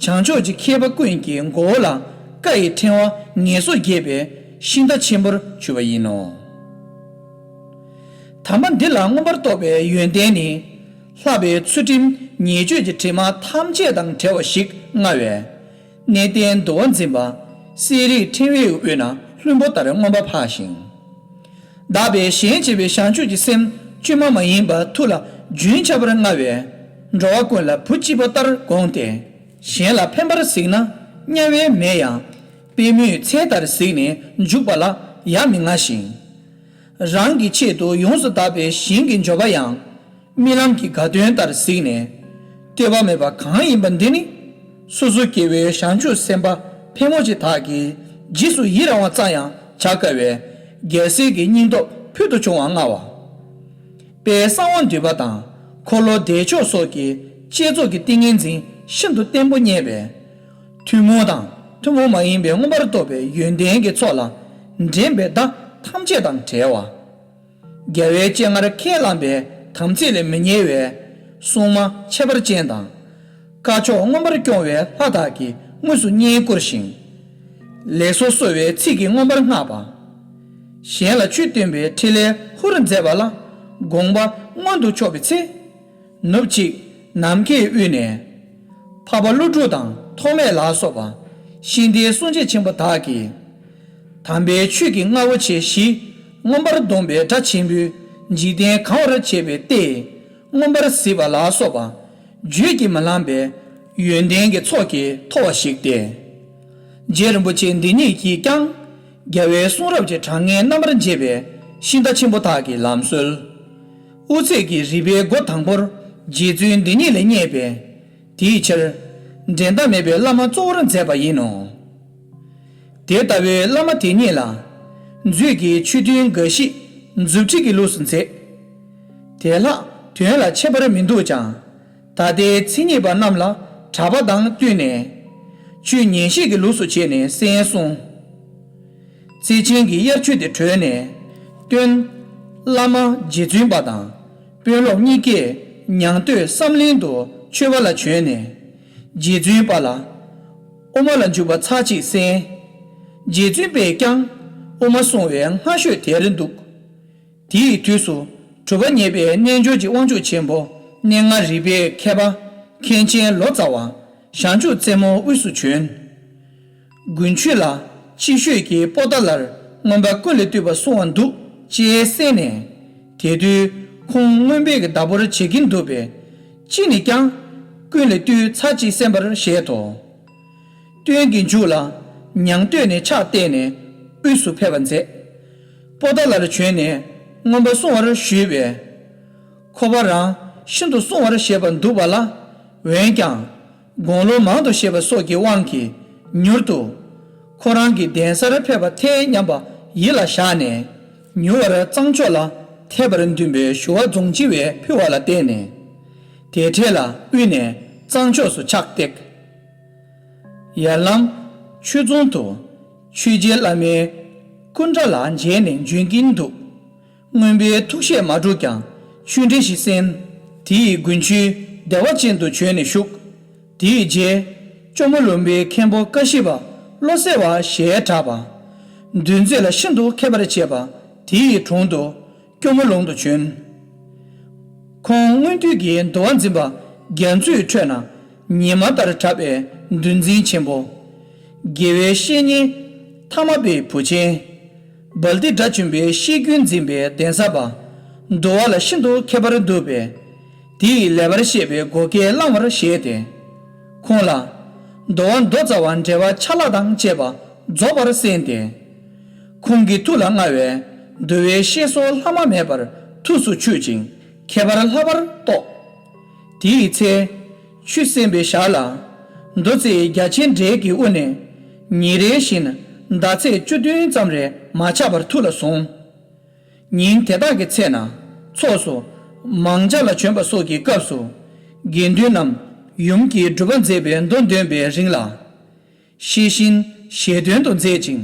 བྱང་ཕྱོགས་ཀྱི་མཁས་པ་ཀུན་གྱི་མགོ་བོ་ལ་བཀའ་ཡི་ཕྲེང་བ་ངེས་སོ་རྒྱས་པའི་ཤིང་རྟ་ཆེན་པོར་གྱུར་པ་ཡིན་ནོ། དམ་པ་འདི་ལ་མངོན་པར་རྟོགས་པའི་ཡོན་ཏན་ནི། ལྷག་པའི་ཚུལ་ཁྲིམས་ཉེས་སྤྱོད་ཀྱི་དྲི་མ་ཐམས་ཅད་དང་བྲལ་བ་ཞིག་མངའ་བས། གནས་བརྟན་འདུལ་བ་འཛིན་པ་གསེར་རིའི་ཕྲེང་བའི་དབུས་ན་ལྷུན་པོ་ལྟར་མངོན་པར་འཕགས་ཤིང་། བདག་པས་གཞན་གཅེས་པའི་བྱང་ཆུབ་ཀྱི་སེམས་བཅོས་མ་མ་ཡིན་པ་ཐུགས་ལ་རྒྱུན་ཆགས་པར་མངའ་བས། འགྲོ་བ་ཀུན་ལ་བུ་གཅིག་པ་ལྟར་དགོངས་ཏེ། གཞན་ལ་ཕན་པར་གཟིགས་ན་དམྱལ་བའི་མེ་ཡང་། པད་མོའི་ཚལ་ལྟར་གཟིགས་ནས་འཇུག་པ་ལ་ཡ་མི་མངའ་ཞིང་། རང་གི་ཆེད་དུ་ཡོངས་སུ་དག་པའི་ཞིང་གི་འབྱོར་པ་ཡང་རྨི་ལམ་གྱི་དགའ་སྟོན་ལྟར་གཟིགས་ནས། ལྟོས་པ་མེད་པ་གང་ཡིན་པ་འདི་ནི་སོ་སོ་སྐྱེ་བོའི་བྱང་ཆུབ་སེམས་དཔའ་ཕལ་མོ་ཆེ་དག་གིས་རྗེས་སུ་ཡི་རང་བ་ཙམ་ཡང་བྱ་དཀའ་བས། རྒྱལ་སྲས་ཀྱི་སྙིང་སྟོབས་ཕུལ་དུ་བྱུང་བ་མངའ་བ། དཔལ་གསང་བ་འདུས་པ་དང་འཁོར་ལོ་བདེ་མཆོག་སོགས་ཀྱི་བསྐྱེད་རྫོགས་ཀྱི་ཏིང་ངེ་འཛིན་ཤིན་ཏུ་བརྟན་པོ་རྙེད་པས། ཐུན་མོང་དང་ཐུན་མོང་མ་ཡིན་པའི་མངོན་པར་རྟོགས་པའི་ཡོན་ཏན་གྱི་ཚོགས་ལ་འདྲེན་པའི་བརྡ་ཐམས་ཅད་དང་བྲལ་བ། རྒྱལ་བའི་སྤྱན་སྔར་ཁས་བླངས་པའི་དམ་ཚིག་ལས་མི་ཉེ་བའི་སྲུང་མ་ཁྱད་པར་ཅན་དང་། དཀར་ཕྱོགས་མངོན་པར་སྐྱོང་བའི་ལྷ་དག་གིས་དངོས་སུ་བསྙེན་བཀུར་ཞིང་། ལེགས་སོ་གསོལ་བའི་ཚིག་གིས་མངོན་པར་བསྔགས་པ། གཞན་ལ་ཆོས་སྟོན་པའི་ཕྲིན་ལས་ཧུར་མཛད་པ་ལ་དགོངས་པ་མངོན་དུ་ཕྱོགས་པའི་ཚེ། ནུབ་གཅིག་ནམ་མཁའི་དབུས་ནས། འཕགས་པ་ཀླུ་སྒྲུབ་དང་ཐོགས་མེད་ལ་སོགས་པ་ཤིང་རྟའི་སྲུང་བྱེད་ཆེན་པོ་དག་གིས། དམ་པའི་ཆོས་ཀྱི་རྔ་བོ་ཆེ་བཞི་མངོན་པར་བསྡོམས་པའི་སྒྲ་ཆེན་པོས་འཇིག་རྟེན་གང་བར་བྱེད་པའི་ལྟས་མངོན་པར་གཟིགས་པ་ལ་སོགས་པ་བརྗོད་ཀྱིས་མི་ལང་པའི་ཡོན་ཏན་གྱི་ཚོགས་ཀྱིས་མཐོ་བ་ཞིག་སྟེ། རྗེ་རིན་པོ་ཆེ་འདི་ཉིད་ཀྱིས་ཀྱང་རྒྱལ་བའི་གསུང་རབ་ཀྱི་གྲངས་ངེས་རྣམ་པར་འབྱེད་པའི་ཤིང་རྟ་ཆེན་པོ་དག་གི་ལམ་སྲོལ། དབུ་ཚད་ཀྱི་རིགས་པའི་སྒོ་དང་པོར་རྗེ་བཙུན་འདི་ཉིད་ལས་བརྙེས་པས། དེའི་ཕྱིར། འགྲན་ཟླ་མེད་པའི་བླ་མ་གཙོ་བོར་མཛད་པ་ཡིན་ནོ། དེ་ལྟ་བུའི་བླ་མ་དེ་ཉིད་ལ། མཛོད་ཀྱི་ཆོས་མཐུན་འགའ་ཞིག་མཛུབ་ཁྲིད་ཀྱི་ལུགས་སུ་མཛད། དེ་ལྷག་དོན་ལ་ཁྱད་པར་མི་འདུག་ཀྱང་། ད་ལྟའི་མཚན་ཉིད་པ་རྣམས་ལ་གྲགས་པ་དང་བསྟུན་ནས། ཆོས་ཉན་བཤད་ཀྱི་ལུགས་སུ་བྱས་ནས་གསན་གསུངས། བརྩེ་ཆེན་གྱི་དབྱར་ཆོས་དེ་གྲོལ་ནས། སྟོན། བླ་མ་རྗེ་བཙུན་པ་དང་། དཔོན་སློབ་གཉིས་ཀས་ཉང་སྟོད་བསམ་གླིང་དུ་མཆོད་པ་ལ་བྱོན་ནས། རྗེ་བཙུན་པ་ལ། དབུ་མ་ལ་འཇུག་པ་ཚར་གཅིག་གསན། རྗེ་བཙུན་པས་ཀྱང་དབུ་མ་གསུང་བའི་སྔ་ཤོས་དེར་འདུག། དེའི་དུས་སུ་གྲུབ་པ་བརྙེས་པའི་རྣལ་འབྱོར་གྱི་དབང་ཕྱུག་ཆེན་པོ་གནས་ལྔ་རིག་པའི་མཁས་པ་མཁན་ཆེན་ལོ་ཙཱ་བ་བྱང་ཆུབ་རྩེ་མོ་དབུས་སུ་བྱོན། དགུན་ཆོས་ལ་ཕྱི་ཤོད་ཀྱི་པོ་ཏཱ་ལར་མངོན་པ་ཀུན་ལས་བཏུས་པ་གསུང་བ་འདུག་ཅེས་གསན་ནས། དེ་དུས་ཁོང་མངོན་པའི་བདག་པོར་བྱེད་ཀྱིན་འདུག་པས། ཅི་ནས་ཀྱང་ཀུན་ལས་བཏུས་ཚར་གཅིག་གསན་པར་བཞེད་དོ། སྟོན་གྱི་མཇུག་ལ་ཉང་སྟོད་ནས་ཕྱག་བཏེགས་ནས་དབུས་སུ་ཕེབས་པ་མཛད། པོ་ཏཱ་ལར་བྱོན་ནས་མངོན་པ་གསུང་བར་ཞུས་པས། ཁོ་པ་རང་ཤིན་ཏུ་གསུང་བར་བཞེད་པ་འདུག་པ་ལ། འོན་ཀྱང་། དགུང་ལོ་མང་དུ་བཞེས་པ་སོགས་ཀྱི་དབང་གིས་མྱུར་དུ། ཁོ་རང་གི་གདན་སར་ཕེབས་པ་འཐད་སྙམ་པ་ཡིད་ལ་བཞག་ནས། མྱུར་བར་གཙང་ཕྱོགས་ལ་ཐེབས་པར་འདུན་པའི་ཞུ་བ་རྫོང་སྤྱི་བས་ཕུལ་བ་ལ་བརྟེན་ནས། དེ་འཕྲལ་ལ་དབུས་ནས་གཙང་ཕྱོགས་སུ་ཕྱག་བཏེག། ཡར་ལམ་ཆོས་རྫོང་དུ་ཆོས་རྗེ་བླ་མའི་སྐུ་འདྲ་ལ་མཇལ་ནས་འབྱོན་གྱིན་འདུག། མངོན་པའི་ཐུགས་བཞེད་མ་གྲུབ་ཀྱང་ཆོས་འབྲེལ་ཞིག་གསན། དེ་ཡི་དགུན་ཆོས་བདེ་བ་ཅན་དུ་བྱོན་ནས་བཞུགས། དེའི་རྗེས་ཇོ་མོ་ལུང་པའི་མཁན་པོ་ཀ་ཤི་པ་བློ་གསལ་བ་ཞེས་གྲགས་པ། འདུལ་མཛད་ལ་ཤིན་ཏུ་མཁས་པར་བྱེད་པ་དེ་ཡི་དྲུང་དུ་ཇོ་མོ་ལུང་དུ་བྱོན། ཁོང་སྔོན་དུས་ཀྱི་འདུལ་བ་འཛིན་པ་རྒྱ་མཚོའི་ཁྲོད་ན་ཉི་མ་ལྟར་གྲགས་པའི་འདུལ་འཛིན་ཆེན་པོ། དགེ་བའི་བཤེས་གཉེན་ཐ་མ་པའི་བུ་ཆེན། སྦལ་ཏི་སྒྲ་འབྱུང་པའི་བཤེས་རྒྱུད་འཛིན་པའི་གདན་ས་པ། འདུལ་བ་ལ་ཤིན་ཏུ་མཁས་པར་འདུག་པས། དེ་ཡི་ལེགས་པར་བཤད་པའི་བགོ་སྐལ་བླང་བར་བཞེད་དེ། ཁོང་ལ། འདུལ་བ་མདོ་རྩ་བ་འགྲེལ་པ་ཆ་ལག་དང་བཅས་པ་རྫོགས་པར་གསན་ཏེ། ཁོང་གི་ཐུགས་ལ་མངའ་བའི་འདུལ་བའི་བཤད་སྲོལ་ལྷག་མ་མེད་པར་ཐུགས་སུ་ཆུད་ཅིང་ཁྱད་པར་ལྷག་པར་རྟོགས། དེའི་ཚེ། ཆོས་གསན་པའི་ཞག་ལ། མདོ་རྩིས་རྒྱ་ཆེན་འགྲེལ་གྱི་དབུ་ནས། ཉིན་རེ་བཞིན་ཟླ་ཚེས་བཅུ་བདུན་ཙམ་རེ་མ་ཆག་པར་ཐུགས་ལ་བཟུང་། ཉིན་དེ་དག་གི་ཚེ་ན་ཚོགས་སུ་མང་ཇ་ལ་བྱོན་པ་སོགས་ཀྱི་སྐབས་སུ་དགེ་འདུན་རྣམས་ཡུམ་གྱི་སྒྲུབ་པ་མཛད་པའི་མདོ་འདོན་པའི་རིང་ལ། ཤེས་བཞིན་ཞལ་འདོན་དུ་མཛད་ཅིང་།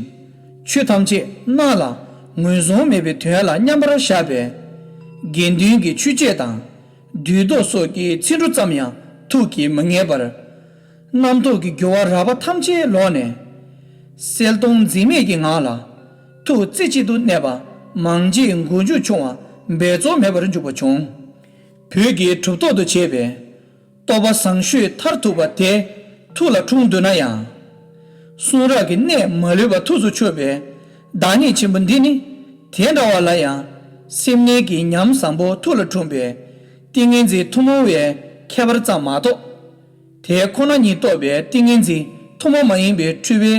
ཆོས་ཐམས་ཅད་སྣང་ལ་ངོས་བཟུང་མེད་པའི་དོན་ལ་མཉམ་པར་བཞག་པས། དགེ་འདུན་གྱི་ཆོས་སྤྱོད་དང་། བསྡུས་དོ་སོགས་ཀྱི་ཚིག་འབྲུ་ཙམ་ཡང་ཐུགས་ཀྱིས་མི་ངེས་པར། རྣམ་རྟོག་གི་རྒྱུ་བ་རགས་པ་ཐམས་ཅད་ལོག་ནས། གསལ་སྟོང་འཛིན་མེད་ཀྱི་ངང་ལ། ཐུགས་རྩེ་གཅིག་ཏུ་གནས་པ་མང་ཇི་མགོ་མཇུག་ཆུང་བ་འབད་རྩོལ་མེད་པར་འཇུག་པ་བྱུང་། བོད་ཀྱི་གྲུབ་ཐོབ་ཏུ་བྱས་པའི་རྟོགས་པ་བཟང་ཤོས་མཐར་ཐུག་པ་དེ་ཐུགས་ལ་འཁྲུངས་འདུག་ན་ཡང་། གསུང་རབ་ཀྱི་གནད་མ་ལུས་པ་ཐུགས་སུ་ཆུད་པའི་བདག་ཉིད་ཆེན་པོ་འདི་ནི། དེ་འདྲ་བ་ལ་ཡང་སེམས་གནས་ཀྱི་ཉམས་བཟང་པོ་ཐུགས་ལ་འཁྲུངས་པའི་ཏིང་ངེ་འཛིན་ཐུན་མོང་བའི་ཁྱད་པར་ཙམ་མ་གཏོགས། དེ་ཁོ་ན་ཉིད་རྟོགས་པའི་ཏིང་ངེ་འཛིན་ཐུན་མོང་མ་ཡིན་པའི་འཁྲུལ་པའི་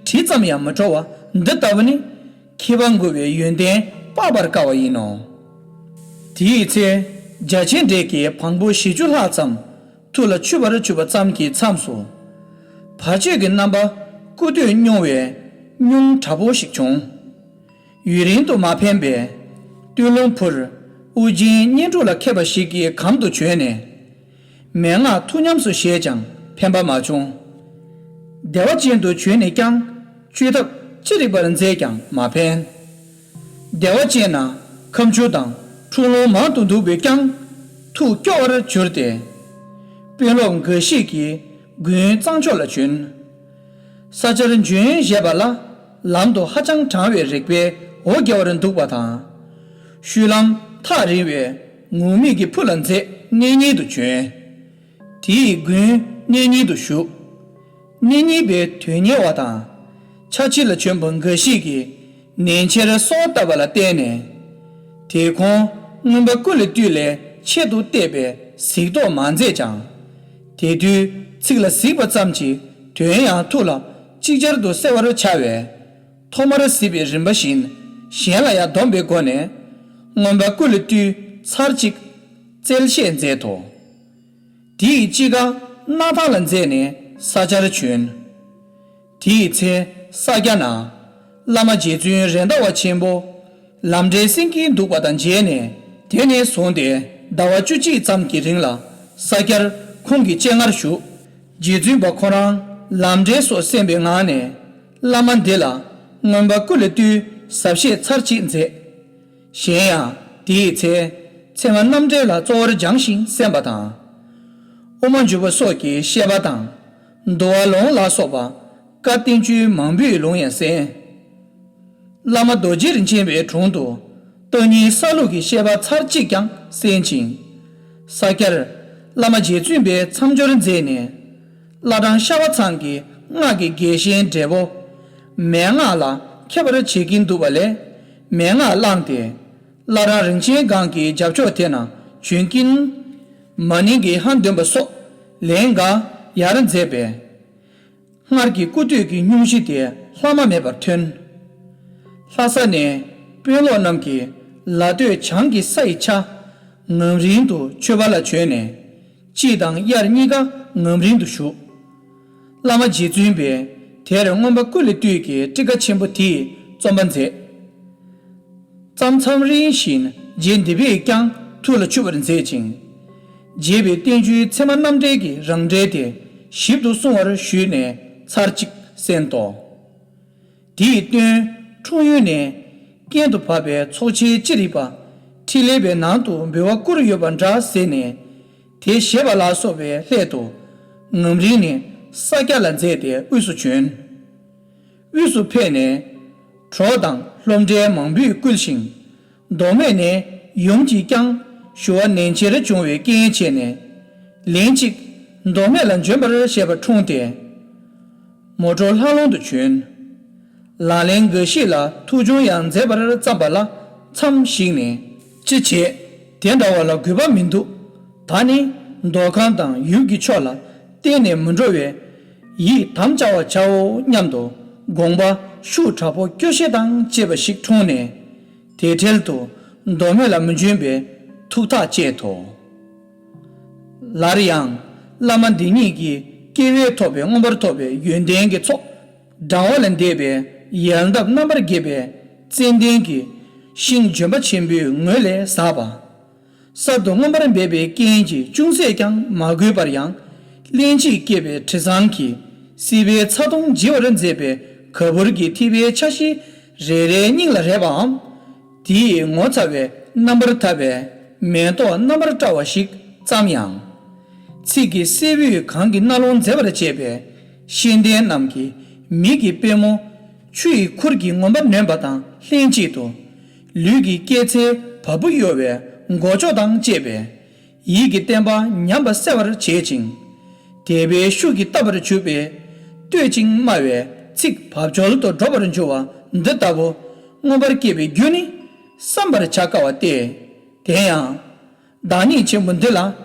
དྲི་ཙམ་ཡང་མི་བྲོ་བ་འདི་ལྟ་བུ་ནི། མཁས་པ་མགུ་བའི་ཡོན་ཏན་ དཔག་པར་དཀའ་བ་ཡིན་ནོ། དེའི་ཚེ་རྒྱ་ཆེན་འབྲས་ཀྱི་བམ་པོ་བཞི་བཅུ་ལྷག་ཙམ་ཐུགས་ལ་ཆུད་པར་གྱུར་པ་ཙམ་གྱི་མཚམས་སུ། བར་ཆད་ཀྱི་རྣམ་པ་སྐུ་སྟོད་སྙུང་བའི་སྙུང་དྲག་པོ་ཞིག་བྱུང་། ཡུན་རིང་དུ་མ་ཕན་པས། སྟོད་ལུང་ཕུར་ཨུ་རྒྱན་གཉན་འབྲུག་ལ་མཁས་པ་ཞིག་གི་གམ་དུ་བྱོན་ནས། མན་ངག་ཐུགས་ཉམས་སུ་བཞེས་ཀྱང་ཕན་པ་མ་བྱུང་། བདེ་བ་ཅན་དུ་བྱོན་ནས་ཀྱང་བཅོས་ཐབས་ཅི་རིགས་པར་མཛད་ཀྱང་མ་ཕན། བདེ་བ་ཅན་ན་ཁ་མཆུ་དང་འཁྲུག་ལོང་མང་དུ་འདུག་པས་ཀྱང་ཐུགས་སྐྱོ་བར་གྱུར་ཏེ། དཔོན་སློབ་འགའ་ཞིག་གིས་དགུན་གཙང་ཕྱོགས་ལ་བྱོན། ས་ཆར་འབྱོན་བཞེས་པ་ལ་ལམ་དུ་ཧ་ཅང་གྲང་བའི་རེག་པས་འོ་བརྒྱལ་བར་འདུག་པ་དང་། ཤུལ་ལམ་ཐག་རིང་བས་ངུར་སྨྲིག་གི་ཕུ་ལ་འཛེགས་གནས་རྙིང་དུ་བྱོན། དེ་ཡི་དགུན་གནས་རྙིང་དུ་བཞུགས། གནས་རྙིང་པའི་དོན་གཉེར་བ་དང་། ཕྱག་ཕྱི་ལ་བྱོན་པ་འགའ་ཞིག་གིས་ནན་ཆེར་གསོལ་བ་བཏབ་པ་ལ་བརྟེན་ནས། དེ་ཁོང་མངོན་པ་ཀུན་ལས་བཏུས་ལས་ཆེད་དུ་གཏད་པའི་གཟིགས་རྟོག་མ་མཛད་ཀྱང་། དེ་དུས་ཚིག་ལ་གཟིགས་པ་ཙམ་གྱིས་དོན་ཡང་ཐུགས་ལ་ཅིག་ཅར་དུ་གསལ་བར་འཆར་བས། ཐོག་མར་གཟིགས་པའི་རིམ་པ་བཞིན་གཞན་ལ་ཡང་སྡོམ་པའི་སྒོ་ནས། མངོན་པ་ཀུན་ལས་བཏུས་ཚར་གཅིག་རྩལ་བཤད་མཛད་དོ། དེ་ཡི་དཔྱིད་ཀ་སྣར་ཐང་ལ་འཛེགས་ནས་ས་ཆར་བྱོན། དེ་ཡི་ཚེ་ས་སྐྱ་ན་བླ་མ་རྗེ་བཙུན་རེད་མདའ་བ་ཆེན་པོ་ལམ་འབྲས་གསན་གྱིན་འདུག་པ་དང་མཇལ་ནས། དེ་ནས་བཟུང་སྟེ་ཟླ་བ་བཅུ་གཅིག་ཙམ་གྱི་རིང་ལ་ས་སྐྱར་ཁོང་གི་སྤྱན་སྔར་བཞུགས། རྗེ་བཙུན་པ་ཁོ་རང་ལམ་འབྲས་སོགས་གསན་པའི་ངང་ནས། བླ་མ་འདི་ལ་མངོན་པ་ཀུན་ལས་བཏུས་ཟབ་བཤད་ཚར་གཅིག་མཛད། གཞན་ཡང་དེའི་ཚེ་ཚད་མ་རྣམ་འགྲེལ་ལ་གཙོ་བོར་སྦྱངས་ཤིང་གསན་པ་དང་། དབུ་མ་འཇུག་པ་སོགས་ཀྱི་བཤད་པ་དང་། འདུལ་བ་ལུང་ལ་སོགས་པ་བཀའ་བསྟན་བཅོས་མང་པོའི་ལུང་ཡང་གསན། བླ་མ་རྡོ་རྗེ་རིན་ཆེན་པའི་དྲུང་དུ་སྟག་སྙིང་ས་ལུགས་ཀྱི་བཤད་པ་ཚར་གཅིག་ཀྱང་གསན་ཅིང་། ས་སྐྱར་བླ་མ་རྗེ་བཙུན་པའི་མཚམས་སྦྱོར་མཛད་ནས། བླ་བྲང་ཤར་པ་ཚང་གི་སྔགས་ཀྱི་རྒྱལ་ཞེན་འབྲས་བུ། མན་ངག་ལ་མཁས་པར་བྱེད་ཀྱིན་འདུག་པ་ལས། མན་ངག་བླངས་ཏེ། བླ་བྲང་རིན་ཆེན་སྒང་གི་རྒྱབ་ཕྱོགས་དེ་ན་བྱོན་གྱིན། མ་ནིང་གི་ཧ་འདོན་པ་སོགས་ལན་འགའ་ཡར་མཛད་པས། སྔར་གྱི་སྐུ་སྟོད་ཀྱི་སྙུང་གཞི་དེ་ལྷག་མ་མེད་པར་ཐོན། ལྷ་ས་ནས་དཔོན་སློབ་རྣམས་ཀྱིས་ལ་སྟོད་བྱང་གི་ས་ཡི་ཆ་ངམ་རིང་དུ་མཆོད་པ་ལ་བྱོན་ནས། དཔྱིད་དང་དབྱར་གཉིས་ཀ་ངམ་རིང་དུ་བཞུགས། བླ་མ་རྗེ་བཙུན་པས་དེར་མངོན་པ་ཀུན་ལས་བཏུས་ཀྱི་ཊཱི་ཀ་ཆེན་པོ་དེའི་རྩོམ་པ་མཛད། མཚམས་མཚམས་རིང་བཞིན་རྗེ་འདི་པས་ཀྱང་ཐུགས་ལ་ཆུད་པར་མཛད་ཅིང་། རྒྱས་པའི་བསྟན་བཅོས་ཚད་མ་རྣམ་འགྲེལ་གྱི་རང་འགྲེལ་དེ་ཞིབ་ཏུ་གསུང་བར་ཞུས་ནས་ཚར་གཅིག་གསན་ཏོ། དེའི་སྟོན་འཁྲུངས་ཡུལ་ནས་གྱེན་དུ་བབས་པའི་ཚོགས་ཆེན་ཅི་རིགས་པ་ཕྲིན་ལས་པའི་ནང་དུ་འབུལ་བ་བསྐུར་ཡོད་པ་འདྲ་ཟེར་ནས། དེ་བཞེས་པ་ལ་སོགས་པའི་སླད་དུ་ངམ་རིང་ནས་ས་སྐྱ་ལ་མཛད་དེ་དབུས་སུ་བྱོན། དབུས་སུ་ཕེབས་ནས་གྲོགས་དང་སློབ་གྲྭའི་མང་པོས་བསྐུལ་ཞིང་། མདོ་སྨད་ནས་ཡུམ་གྱིས་ཀྱང་ཞུ་བ་ནན་ཆེར་བྱུང་བའི་རྐྱེན་བྱས་ནས། ལན་གཅིག་མདོ་སྨད་ལ་འབྱོན་པར་བཞེད་པ་འཁྲུངས་ཏེ། མོ་གྲོ་ལྷ་ལུང་དུ་བྱོན། ལག་ལེན་འགའ་ཞིག་ལ་ཐུགས་སྦྱོང་ཡང་མཛད་པར་བརྩམས་པ་ལ་མཚམས་ཞིག་ནས། ཅི་བྱེད། དེ་འདྲ་བ་ལ་དགོས་པ་མི་འདུག་ད་ནི་མདོ་ཁམས་དང་ཡུལ་གྱི་ཕྱོགས་ལ་གཏན་ནས་མི་འགྲོ་བས། ཡིད་དམ་བཅའ་བར་བྱའོ་སྙམ་དུ་དགོངས་པ་ཤུགས་དྲག་པོ་སྐྱོ་ཤས་དང་བཅས་པ་ཞིག་འཁྲུངས་ནས། དེ་འཕྲལ་དུ་མདོ་སྨད་ལ་མི་འབྱོན་པའི་ཐུགས་ཐག་བཅད་དོ། སླར་ཡང་བླ་མ་འདི་ཉིད་ཀྱི་སྐྱེ་བས་ཐོབ་པའི་མངོན་པར་ཐོབ་པའི་ཡོན་ཏན་གྱི་ཚོགས་བགྲང་བ་ལས་འདས་པའི་ཡལ་འདབ་རྣམ་པར་རྒྱས་པའི་ཙན་དན་གྱི་ཤིང་ལྗོན་པ་ཆེན་པོའི་ངོས་ལས་ཟགས་པ། གསར་དུ་མངོན་པར་འབེབས་པའི་རྐྱེན་གྱིས་ཅུང་ཟད་ཀྱང་མ་གོས་པར་ཡང་། གླེང་གཅིག་སྐྱེས་པའི་དྲི་བཟང་གིས་སྲིད་པའི་ཚ་གདུང་བརྗེ་བར་མཛད་པའི་ག་བུར་གྱི་ཐིགས་པའི་ཆ་བཞི་རེ་རེའི་སྙིང་ལ་རེག་པའམ། དེའི་ངོ་མཚར་བའི་རྣམ་པར་ཐར་པའི་མེ་ཏོག་རྣམ་པར་བཀྲ་བ་ཞིག་བརྩམས་ཡང་། ཚིག་གི་སེར་བུས་གང་གི་རྣ་ལུང་མཛེས་པར་བྱེད་པའི་ཤེས་ལྡན་རྣམས་ཀྱི་མིག་གི་པད་མོ་ཆུ་ཡི་ཁུར་གྱིས་ངོམ་པར་ནུས་པ་དང་ལྷན་ཅིག་ཏུ། ལུས་ཀྱི་སྐྱེད་ཚལ་བ་སྤུ་གཡོ་བའི་མགོ་ལྕོག་དང་བཅས་པའི་ཡིད་ཀྱི་བརྟན་པ་ཉམས་པ་སེལ་བར་བྱེད་ཅིང་། དད་པའི་ཤུགས་ཀྱིས་བཏབ་པར་གྱུར་པའི་བསྟོད་ཅིང་སྨྲ་བའི་ཚིག་བབ་ཅོལ་དུ་སྒྲོག་པར་འགྱུར་བ་འདི་ལྟ་བུ་མངོན་པར་སྐྱེས་པའི་རྒྱུ་ནི་བསམ་པར་བྱ་དཀའ་བ་སྟེ། དེ་ཡང་། བདག་ཉིད་ཆེན་པོ་འདི་ལ་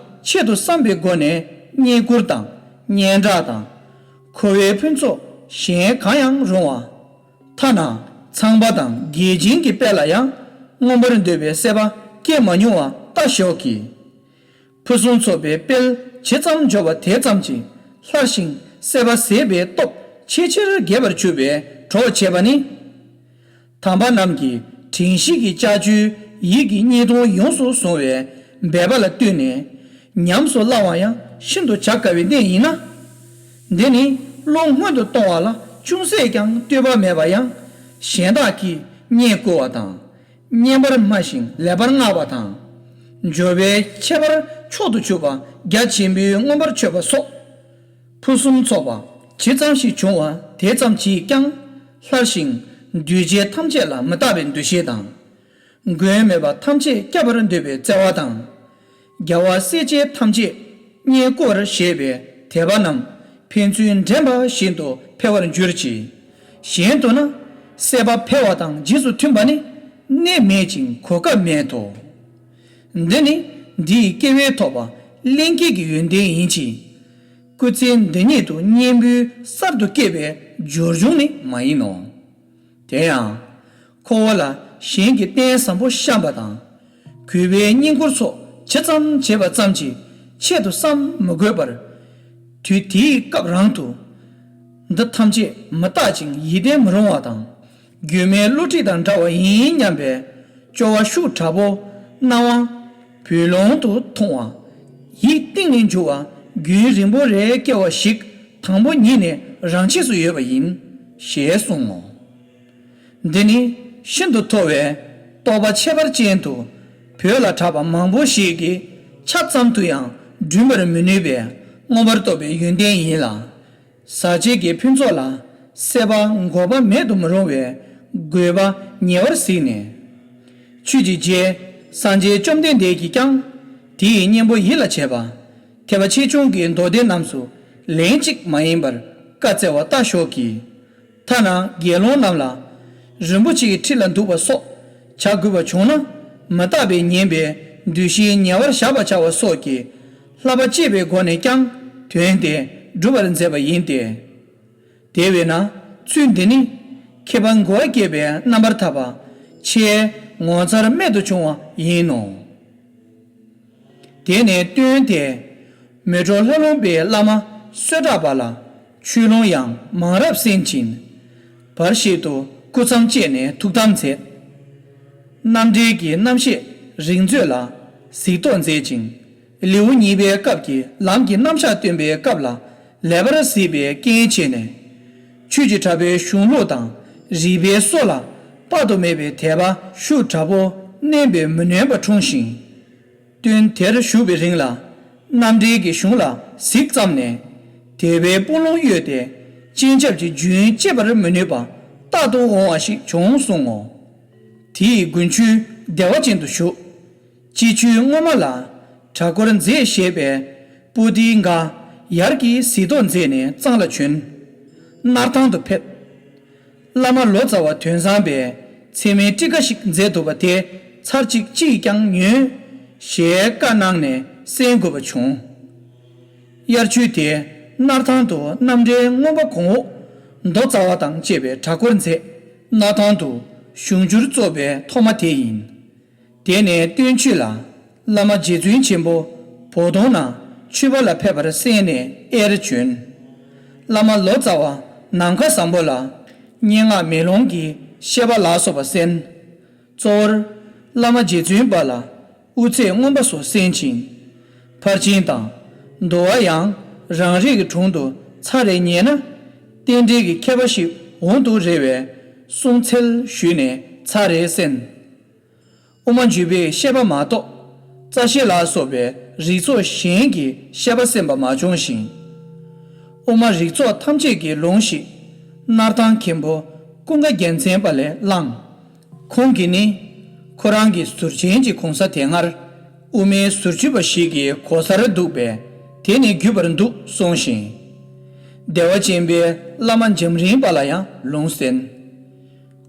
ཆེད་དུ་བསམ་པའི་སྒོ་ནས་བསྙེན་བཀུར་དང་སྙན་གྲགས་དང་། མཁོ་བའི་ཕུན་ཚོགས་གཞན་གང་ཡང་རུང་བ། ཐ་ན་ཚངས་པ་དང་རྒྱལ་ཆེན་གྱི་དཔལ་ལ་ཡང་ མངོན་པར་འདོད་པའི་སྲེད་པ་སྐྱེ་མ་མྱོང་བ་ལྟ་ཞོག་གི། ཕུན་སུམ་ཚོགས་པའི་དཔལ་ཇི་ཙམ་འབྱོར་བ་དེ་ཙམ་གྱིས་སླར་ཞིང་སྲེད་པ་ཟད་པའི་སྟོབས་ཆེས་ཆེར་རྒྱས་པར་གྱུར་པའི་གྲོགས་བྱེད་པ་ནི། དམ་པ་རྣམས་ཀྱིས་དྲན་ཤེས་ཀྱི་ལྕགས་ཀྱུས་ཡིད་ཀྱི་གཉིས་སྟོང་ཡོངས་སུ་བཟུང་བའི་འབད་པ་ལ་བསྟུན་ནས་ཉམས་སུ་བླང་བ་ཡང་ཤིན་ཏུ་བྱ་དཀའ་བའི་གནད་ཡིན་ན། འདི་ནི་བློ་སྔོན་དུ་གཏོང་བ་ལ་ཅུང་ཟད་ཀྱང་ལྟོས་པ་མེད་པ་ཡང་གཞན་དག་གིས་བསྙེན་བཀུར་བ་དང་། བསྙེན་པར་སྨྲ་ཞིང་ལེགས་པར་བསྔགས་པ་དང་། འབྱོར་པའི་ཁྱད་པར་མཆོག་ཏུ་གྱུར་པ་རྒྱ་ཆེན་པོའི་མངོན་པར་མཆོད་པ་སོགས། ཕུན་སུམ་ཚོགས་པ་ཇི་ཙམ་ཞིག་བྱུང་བ་དེ་ཙམ་གྱིས་ཀྱང་སླར་ཞིང་འདུས་བྱས་ཐམས་ཅད་ལ་མི་རྟག་པའི་འདུ་ཤེས་དང་། མགོན་མེད་པ་ཐམས་ཅད་སྐྱོབ་པར་འདོད་པའི་བརྩེ་བ་དང་། རྒྱལ་བ་སྲས་བཅས་ཐམས་ཅད་བསྙེན་བཀུར་བར་བཞེད་པའི་དད་པ་རྣམས་ཕན་ཚུན་འདྲེན་པ་བཞིན་དུ་འཕེལ་བར་འགྱུར་གྱི། གཞན་དུ་ན་སྲེད་པ་འཕེལ་བ་དང་རྗེས་སུ་མཐུན་པ་ནི་གནས་མེད་ཅིང་གོ་སྐབས་མེད་དོ། འདི་ནི་འདིའི་སྐྱེ་བས་ཐོབ་པ་ལྷན་སྐྱེས་ཀྱི་ཡོན་ཏན་ཡིན་གྱི། སྐུ་ཚེ་འདི་ཉིད་དུ་གཉེན་པོའི་གསར་དུ་སྐྱེས་པའི་སྦྱོར་བྱུང་ནི་མ་ཡིན་ནོ། དེ་ཡང་། ཁོ་བོ་ལ་གཞན་གྱིས་རྟེན་བཟང་པོ་བཤམས་པ་དང་། གུས་པའི་བསྙེན་བཀུར་སོགས་ཇི་ཙམ་བྱས་པ་ཙམ་གྱིས་ཆེད་དུ་བསམ་མི་དགོས་པར། དུས་དེའི་སྐབས་རང་དུ། འདི་ཐམས་ཅད་མི་རྟག་ཅིང་ཡིད་བརྟན་མི་རུང་བ་དང་། སྒྱུ་མའི་བསླུ་བྲིད་དང་འདྲ་བ་ཡིན་སྙམ་པའི་སྐྱོ་བ་ཤུགས་དྲག་པོ་སྣང་བ་བུ་ལོང་དུ་མཐོང་བ། ཡིད་གཏིང་ནས་འཇུ་བ་རྒྱུན་རིང་པོ་རེ་སྐྱེ་བ་ཞིག་དང་པོ་ཉིད་ནས་རང་ཆས་སུ་ཡོད་པ་ཡིན། ཞེས་གསུངས་ངོ་། འདི་ནི་ཤིན་ཏུ་མཐོ་བའི་རྟོགས་པ་ཁྱད་པར་ཅན་དུ་བོད་ལ་གྲགས་པ་མང་པོ་ཞིག་གིས་ཆ་ཙམ་དུ་ཡང་བསྒྲུན་པར་མི་ནུས་པའི་མངོན་པར་རྟོགས་པའི་ཡོན་ཏན་ཡིན་ལ། ཟག་བཅས་ཀྱི་ཕུན་ཚོགས་ལ་སྲེད་པ་འགོག་པ་མེད་དུ་མི་རུང་བའི་དགོས་པ་ཉེ་བར་གཟིགས་ནས། ཆོས་ཀྱི་རྗེ་སངས་རྒྱས་བཅོམ་ལྡན་འདས་ཀྱིས་ཀྱང་དེའི་གཉེན་པོ་ཡིད་ལ་བྱེད་པ། ཐེག་པ་ཆེ་ཆུང་གི་མདོ་སྡེ་རྣམས་སུ་ལན་གཅིག་མ་ཡིན་པར་བཀའ་སྩལ་བ་ལྟ་ཞོག་གི། ཐ་ན་དགེ་སློང་རྣམས་ལ་རིན་པོ་ཆེའི་ཁྲི་ལ་འདུག་པ་སོགས་བྱ་དགོས་པ་བྱུང་ན་མི་རྟག་པའི་ཉེན་པའི་འདུ་ཤེས་ཉེ་བར་བཞག་པར་བྱ་བ་སོགས་ཀྱི་བསླབ་པ་བཅས་པའི་སྒོ་ནས་ཀྱང་དོན་དེ་སྒྲུབ་པར་མཛད་པ་ཡིན་ཏེ། དེ་བས་ན་ཚུལ་འདི་ནི་མཁས་པ་མགོ་བ་སྐྱེས་པའི་རྣམ་པར་ཐར་པ་ཆེས་ངོ་མཚར་རྨད་དུ་བྱུང་བ་ཡིན་ནོ། དེ་ནས་སྟོན་ཏེ། མལ་གྲོ་ལྷ་ལུང་པའི་བླ་མ་གསོལ་གྲགས་པ་ལ་ཆོས་ལུང་ཡང་མང་རབ་གསན་ཅིང་། བར་ཞིག་ཏུ་སྐུ་མཚམས་བཅད་ནས་ཐུགས་དམ་མཛད། རྣམ་འགྲེལ་གྱི་རྣམ་བཤད་རིག་མཛོད་ལ་གཟིགས་རྟོག་མཛད་ཅིང་། ལེའུ་གཉིས་པའི་སྐབས་ཀྱི་ལམ་གྱི་རྣམ་གཞག་སྟོན་པའི་སྐབས་ལ་ལེགས་པར་གཟིགས་པའི་རྐྱེན་བྱས་ནས། ཆོས་ཀྱི་གྲགས་པའི་གཞུང་ལུགས་དང་རིགས་པའི་སྲོལ་ལ་དཔག་ཏུ་མེད་པའི་དད་པ་ཤུགས་དྲག་པོ་བསྣན་པས་མི་ནོན་པ་འཁྲུངས་ཤིང་། སྟོན་དེར་བཞུགས་པའི་རིང་ལ་རྣམ་འགྲེལ་གྱི་གཞུང་ལ་གཟིགས་ཙམ་ནས་དད་པའི་དཔུང་ལོང་གཡོས་ཏེ་སྤྱན་ཆབ་ཀྱི་རྒྱུན་བཅད་པར་མི་ནུས་པ་རྟག་ཏུ་འོང་བ་ཞིག་བྱུང་གསུང་ངོ་། དེ་ཡི་དགུན་ཆོས་བདེ་བ་ཅན་དུ་བཞུགས། སྤྱི་ཆོས་སྔོན་མ་ལ་གྲྭ་སྐོར་མཛད་ཞེས་པའི་པོ་ཏི་འགའ་ཡར་གྱིས་གཟིགས་རྟོག་མཛད་ནས་གཙང་ལ་བྱོན། སྣར་ཐང་དུ་ཕེབས། བླ་མ་ལོ་ཙཱ་བ་དོན་བཟང་པས་མཚན་སྨད་ཊཱི་ཀ་ཞིག་མཛད་འདུག་པ་དེ་ཚར་གཅིག་ཅིས་ཀྱང་ཉོན། ཞེས་བཀའ་གནང་ནས་གསན་དགོས་པ་བྱུང་། དབྱར་ཆོས་དེ་སྣར་ཐང་དུ་རྣམ་འགྲེལ་མངོན་པ་གོང་འོག་མདོ་རྩ་བ་དང་བཅས་པའི་གྲྭ་སྐོར་མཛད། སྣར་ཐང་དུ་གཞུང་བསྒྱུར་རྫོགས་པའི་ཐོག་མ་དེ་ཡིན། དེ་ནས་སྟོན་ཆོས་ལ་བླ་མ་རྗེ་བཙུན་ཆེན་པོ་བོ་དོང་ན་ཆོས་པ་ལ་ཕེབས་པར་གསན་ནས་དབྱར་བྱོན། བླ་མ་ལོ་ཙཱ་བ་ནམ་མཁའ་བཟང་པོ་ལ་སྙན་ངག་མེ་ལོང་གི་བཤད་པ་ལ་སོགས་པ་གསན། གཙོ་བོར་བླ་མ་རྗེ་བཙུན་པ་ལ་དབུ་ཚད་མངོན་པ་སོགས་གསན་ཅིང་། ཕར་ཕྱིན་དང་འདུལ་བ་ཡང་རང་རིགས་ཀྱི་དྲུང་དུ་ཚར་རེ་ཉན་ན་རྟེན་འབྲེལ་གྱི་ཁྱད་པར་ཞིག་འོང་དུ་རེ་བའི་གསུང་འཚལ་ཞུས་ནས་ཚར་རེ་གསན། དབུ་མ་འཇུག་པའི་བཤད་པ་མ་གཏོགས་རྩ་ཤེ་ལ་སོགས་པའི་རིགས་ཚོགས་གཞན་གྱི་བཤད་པ་གསན་པ་མ་བྱུང་ཞིང་། དབུ་མ་རིགས་ཚོགས་ཐམས་ཅད་ཀྱི་ལུང་ཞིག་སྣར་ཐང་མཁན་པོ་ཀུན་དགའ་རྒྱལ་མཚན་པ་ལས་བླངས། ཁོང་གིས་ནི་ཁོ་རང་གི་ཟུར་ཆེན་གྱི་གུང་ས་དེ་སྔར་དབུ་མའི་ཟུར་ཆུད་པ་ཞིག་གིས་གོ་སར་འདུག་པས་དེ་ནི་བརྒྱུད་པར་འདུག་གསུངས་ཤིང་། བདེ་བ་ཅན་པའི་བླ་མ་འཇམ་རིང་པ་ལ་ཡང་ལུང་གསན།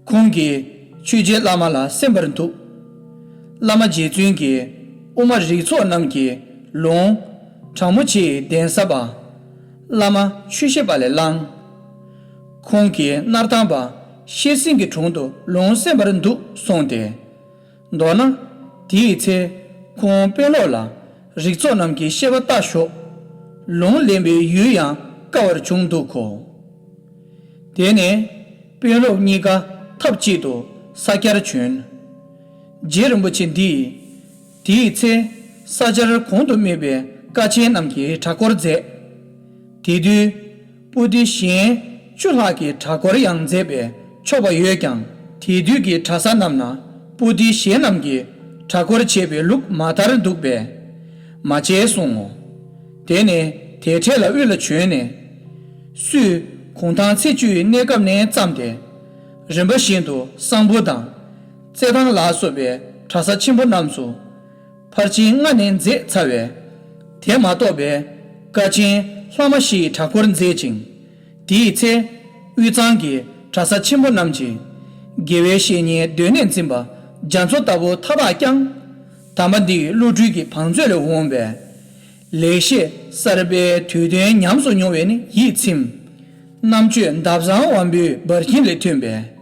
ཁོང་གིས་ཆོས་རྗེ་བླ་མ་ལ་གསན་པར་འདུག་བླ་མ་རྗེ་བཙུན་གྱིས་དབུ་མ་རིགས་ཚོགས་རྣམས་ཀྱི་ལུང་དྲང་མོ་ཆེའི་གདན་ས་པ་བླ་མ་ཆོས་བཤད་པ་ལས་བླངས། ཁོང་གིས་སྣར་ཐང་པ་ཤེར་སེང་གི་དྲུང་དུ་ལུང་གསན་པར་འདུག་གསུངས་ཏེ། མདོར་ན། དེའི་ཚེ་ཁོང་དཔོན་སློབ་ལ། རིགས་ཚོགས་རྣམས་ཀྱི་བཤད་པ་ལྟ་ཞོག་ལུང་ལེན་པའི་ཡུལ་ཡང་དཀའ་བར་བྱུང་འདུག་གོ། དེ་ནས་དཔོན་སློབ་གཉིས་ཀ་ཐབས་གཅིག་ཏུ་ས་སྐྱར་བྱོན། རྗེ་རིན་པོ་ཆེ་འདིས། དེའི་ཚེ་ས་སྐྱར་གོང་དུ་སྨོས་པའི་བཀའ་ཆེན་རྣམས་ཀྱི་གྲྭ་སྐོར་མཛད། དེ་དུས་པོ་ཏི་གཞན་བཅུ་ལྷག་གི་གྲྭ་སྐོར་ཡང་མཛད་པས་ཆོག་པ་ཡོད་ཀྱང་། དེ་དུས་ཀྱི་གྲྭ་ས་རྣམས་ན་པོ་ཏི་གཞན་རྣམས་ཀྱིས་གྲྭ་སྐོར་བྱེད་པའི་ལུགས་མ་དར་འདུག་པས། མ་བྱས་གསུང་ངོ་། དེ་ནས་དེ་འཕྲལ་ལ་དབུས་ལ་བྱོན་ནས། སུས་གུང་ཐང་ཚེས་བཅུའི་གནས་སྐབས་ནས་བརྩམས་ཏེ། རིམ་པ་བཞིན་དུ་གསང་ཕུ་དང་། རྩེད་ཐང་ལ་སོགས་པའི་གྲྭ་ས་ཆེན་པོ་རྣམས་སུ། ཕར་ཕྱིན་སྔ་ནས་མཛད་ཚར་བས། དེ་མ་གཏོགས་པའི་བཀའ་ཆེན་ལྷག་མ་བཞིའི་གྲྭ་སྐོར་མཛད་ཅིང་། དེའི་ཚེ་དབུས་གཙང་གི་གྲྭ་ས་ཆེན་པོ་རྣམས་ཀྱིས་དགེ་བའི་བཤེས་གཉེན་སྡོད་གནས་འཛིན་པ་རྒྱ་མཚོ་ལྟ་བུ་མཐའ་དག་ཀྱང་། དམ་པ་འདིའི་བློ་གྲོས་ཀྱི་བང་མཛོད་ལས་འོངས་པས། ལེགས་བཤད་གསར་པའི་དུས་སྟོན་ཉམས་སུ་མྱོང་བས་ནི་ཡིད་ཚིམ། རྣམ་དཔྱོད་འདབ་བཟང་དབང་པོའི་འབར་ཁྱིམ་ལས་ཐོན་པས།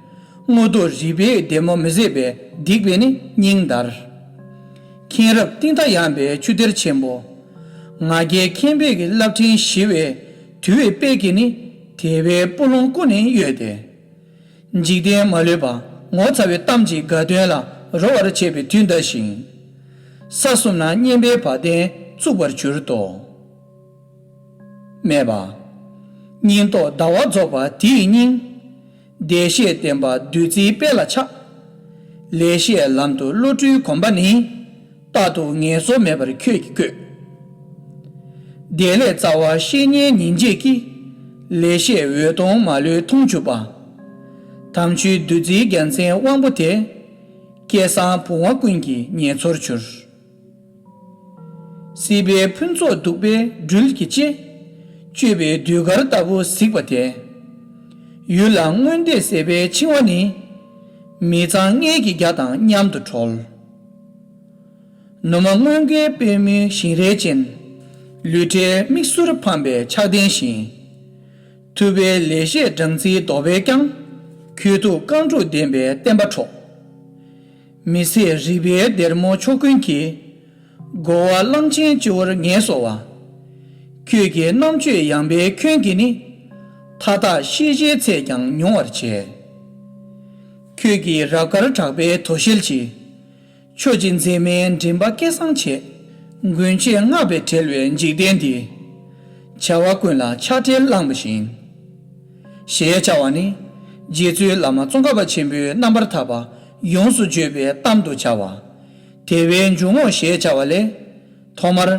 མངོན་མཐོ་རིག་པའི་ལྡེ་མོ་མི་ཟད་པས་བསྡིགས་པས་ནི་སྙིང་འདར། མཁྱེན་རབ་གཏིང་མཐའ་ཡངས་པའི་ཆུ་གཏེར་ཆེན་པོ། ང་རྒྱལ་ཁེངས་པའི་གི་རླབས་ཕྲེང་ཞི་བའི་དུལ་བའི་དཔལ་གྱིས་ནི་དད་པའི་སྤུ་ལོང་ཀུན་ནས་གཡོས་ཏེ། འཇིག་རྟེན་མ་ལུས་པ་ངོ་ཚ་བའི་གཏམ་གྱི་དགའ་སྟོན་ལ་རོལ་བར་བྱེད་པའི་དུས་འདའ་ཞིང་། ས་གསུམ་ན་སྙན་པའི་བ་དན་བཙུགས་པར་གྱུར་ཏོ། སྨྲས་པ། སྙིང་ཐོག་ཟླ་བ་རྫོགས་པ་དེ་ཡི་སྙིང་། བདེ་གཤེགས་བསྟན་པ་བདུད་རྩིའི་དཔལ་ལ་ཆགས། ལེགས་བཤད་ལམ་དུ་བློ་གྲོས་གོམས་པ་ནི། རྟག་ཏུ་ངལ་གསོ་མེད་པར་ཁྱོད་ཀྱིས་བཀོད། བདེ་ལེགས་རྩ་བ་བཤེས་གཉེན་ཉིན་བྱེད་ཀྱི། ལེགས་བཤད་འོད་སྟོང་མ་ལུས་མཐོང་གྱུར་པ། དམ་ཆོས་བདུད་རྩིའི་རྒྱལ་མཚན་དབང་པོ་དེ། སྐལ་བཟང་བུང་བ་ཀུན་གྱི་ཉེ་ཚོར་གྱུར། སྲིད་པའི་ཕུན་ཚོགས་གདུག་པའི་སྦྲུལ་གྱི་ལྕེ། གཅོད་པའི་ཟློས་གར་ལྟ་བུ་གཟིགས་པ་དེ། ཡུལ་ལ་མངོན་འདོད་ཟད་པའི་འཆིང་བ་ནི། མི་གཙང་མངལ་གྱི་རྒྱ་དང་མཉམ་དུ་གྲོལ། ནུ་མ་སྔོན་བརྒྱའི་པད་མོའི་ཞིང་རལ་ཅན། ལུས་བྲལ་མིག་གསུར་ཕངས་པའི་ཆགས་ལྡན་ཞིང་། ཐུབ་པའི་ལེགས་བཤད་སྦྲང་རྩིའི་རྡོ་བས་ཀྱང་། ཁྱོད་ཐུགས་རྐང་དྲུག་ལྡན་པའི་བསྟན་པ་འཕྲོག། མི་ཟད་རིག་པའི་སྡེར་མོ་མཆོག་ཀུན་གྱིས། རྒོལ་བ་གླང་ཆེན་སྤྱི་བོར་ངལ་གསོ་བ། ཁྱོད་ཀྱི་རྣམ་དཔྱོད་ཡངས་པའི་ཁྱོན་གྱིས་ནི། མཐའ་དག་ཤེས་བྱའི་ཚད་ཀྱང་མྱོང་བར་བྱེད། ཁྱོད་ཀྱི་རབ་དཀར་གྲགས་པའི་དོ་ཤལ་གྱིས། ཆོས་ཀྱི་མཛེས་མའི་མགྲིན་པ་སྐད་གསང་བྱེད། མགོན་ཁྱོད་བསྔགས་པས་བྲེལ་བའི་འཇིག་རྟེན་འདི། བྱ་བ་ཀུན་ལ་ཆགས་བྲལ་བླངས་པ་བཞིན། ཞེས་བྱ་བ་ནི། རྗེ་བཙུན་བླ་མ་ཙོང་ཁ་པ་ཆེན་པོའི་རྣམ་པར་ཐར་པ་ཡོངས་སུ་བརྗོད་པའི་གཏམ་དུ་བྱ་བ། དེ་བའི་འཇུག་ངོགས་ཞེས་བྱ་བ་ལས། ཐོག་མར།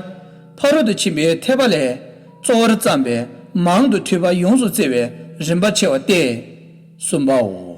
ཕ་རོལ་ཏུ་ཕྱིན་པའི་ཐེག་པ་ལས། གཙོ་བོར་བརྩམས་པའི་མང་དུ་ཐོས་པ་ཡོངས་སུ་བཙལ་བའི་རིམ་པ་ཕྱེ་བ་སྟེ། གསུམ་པའོ།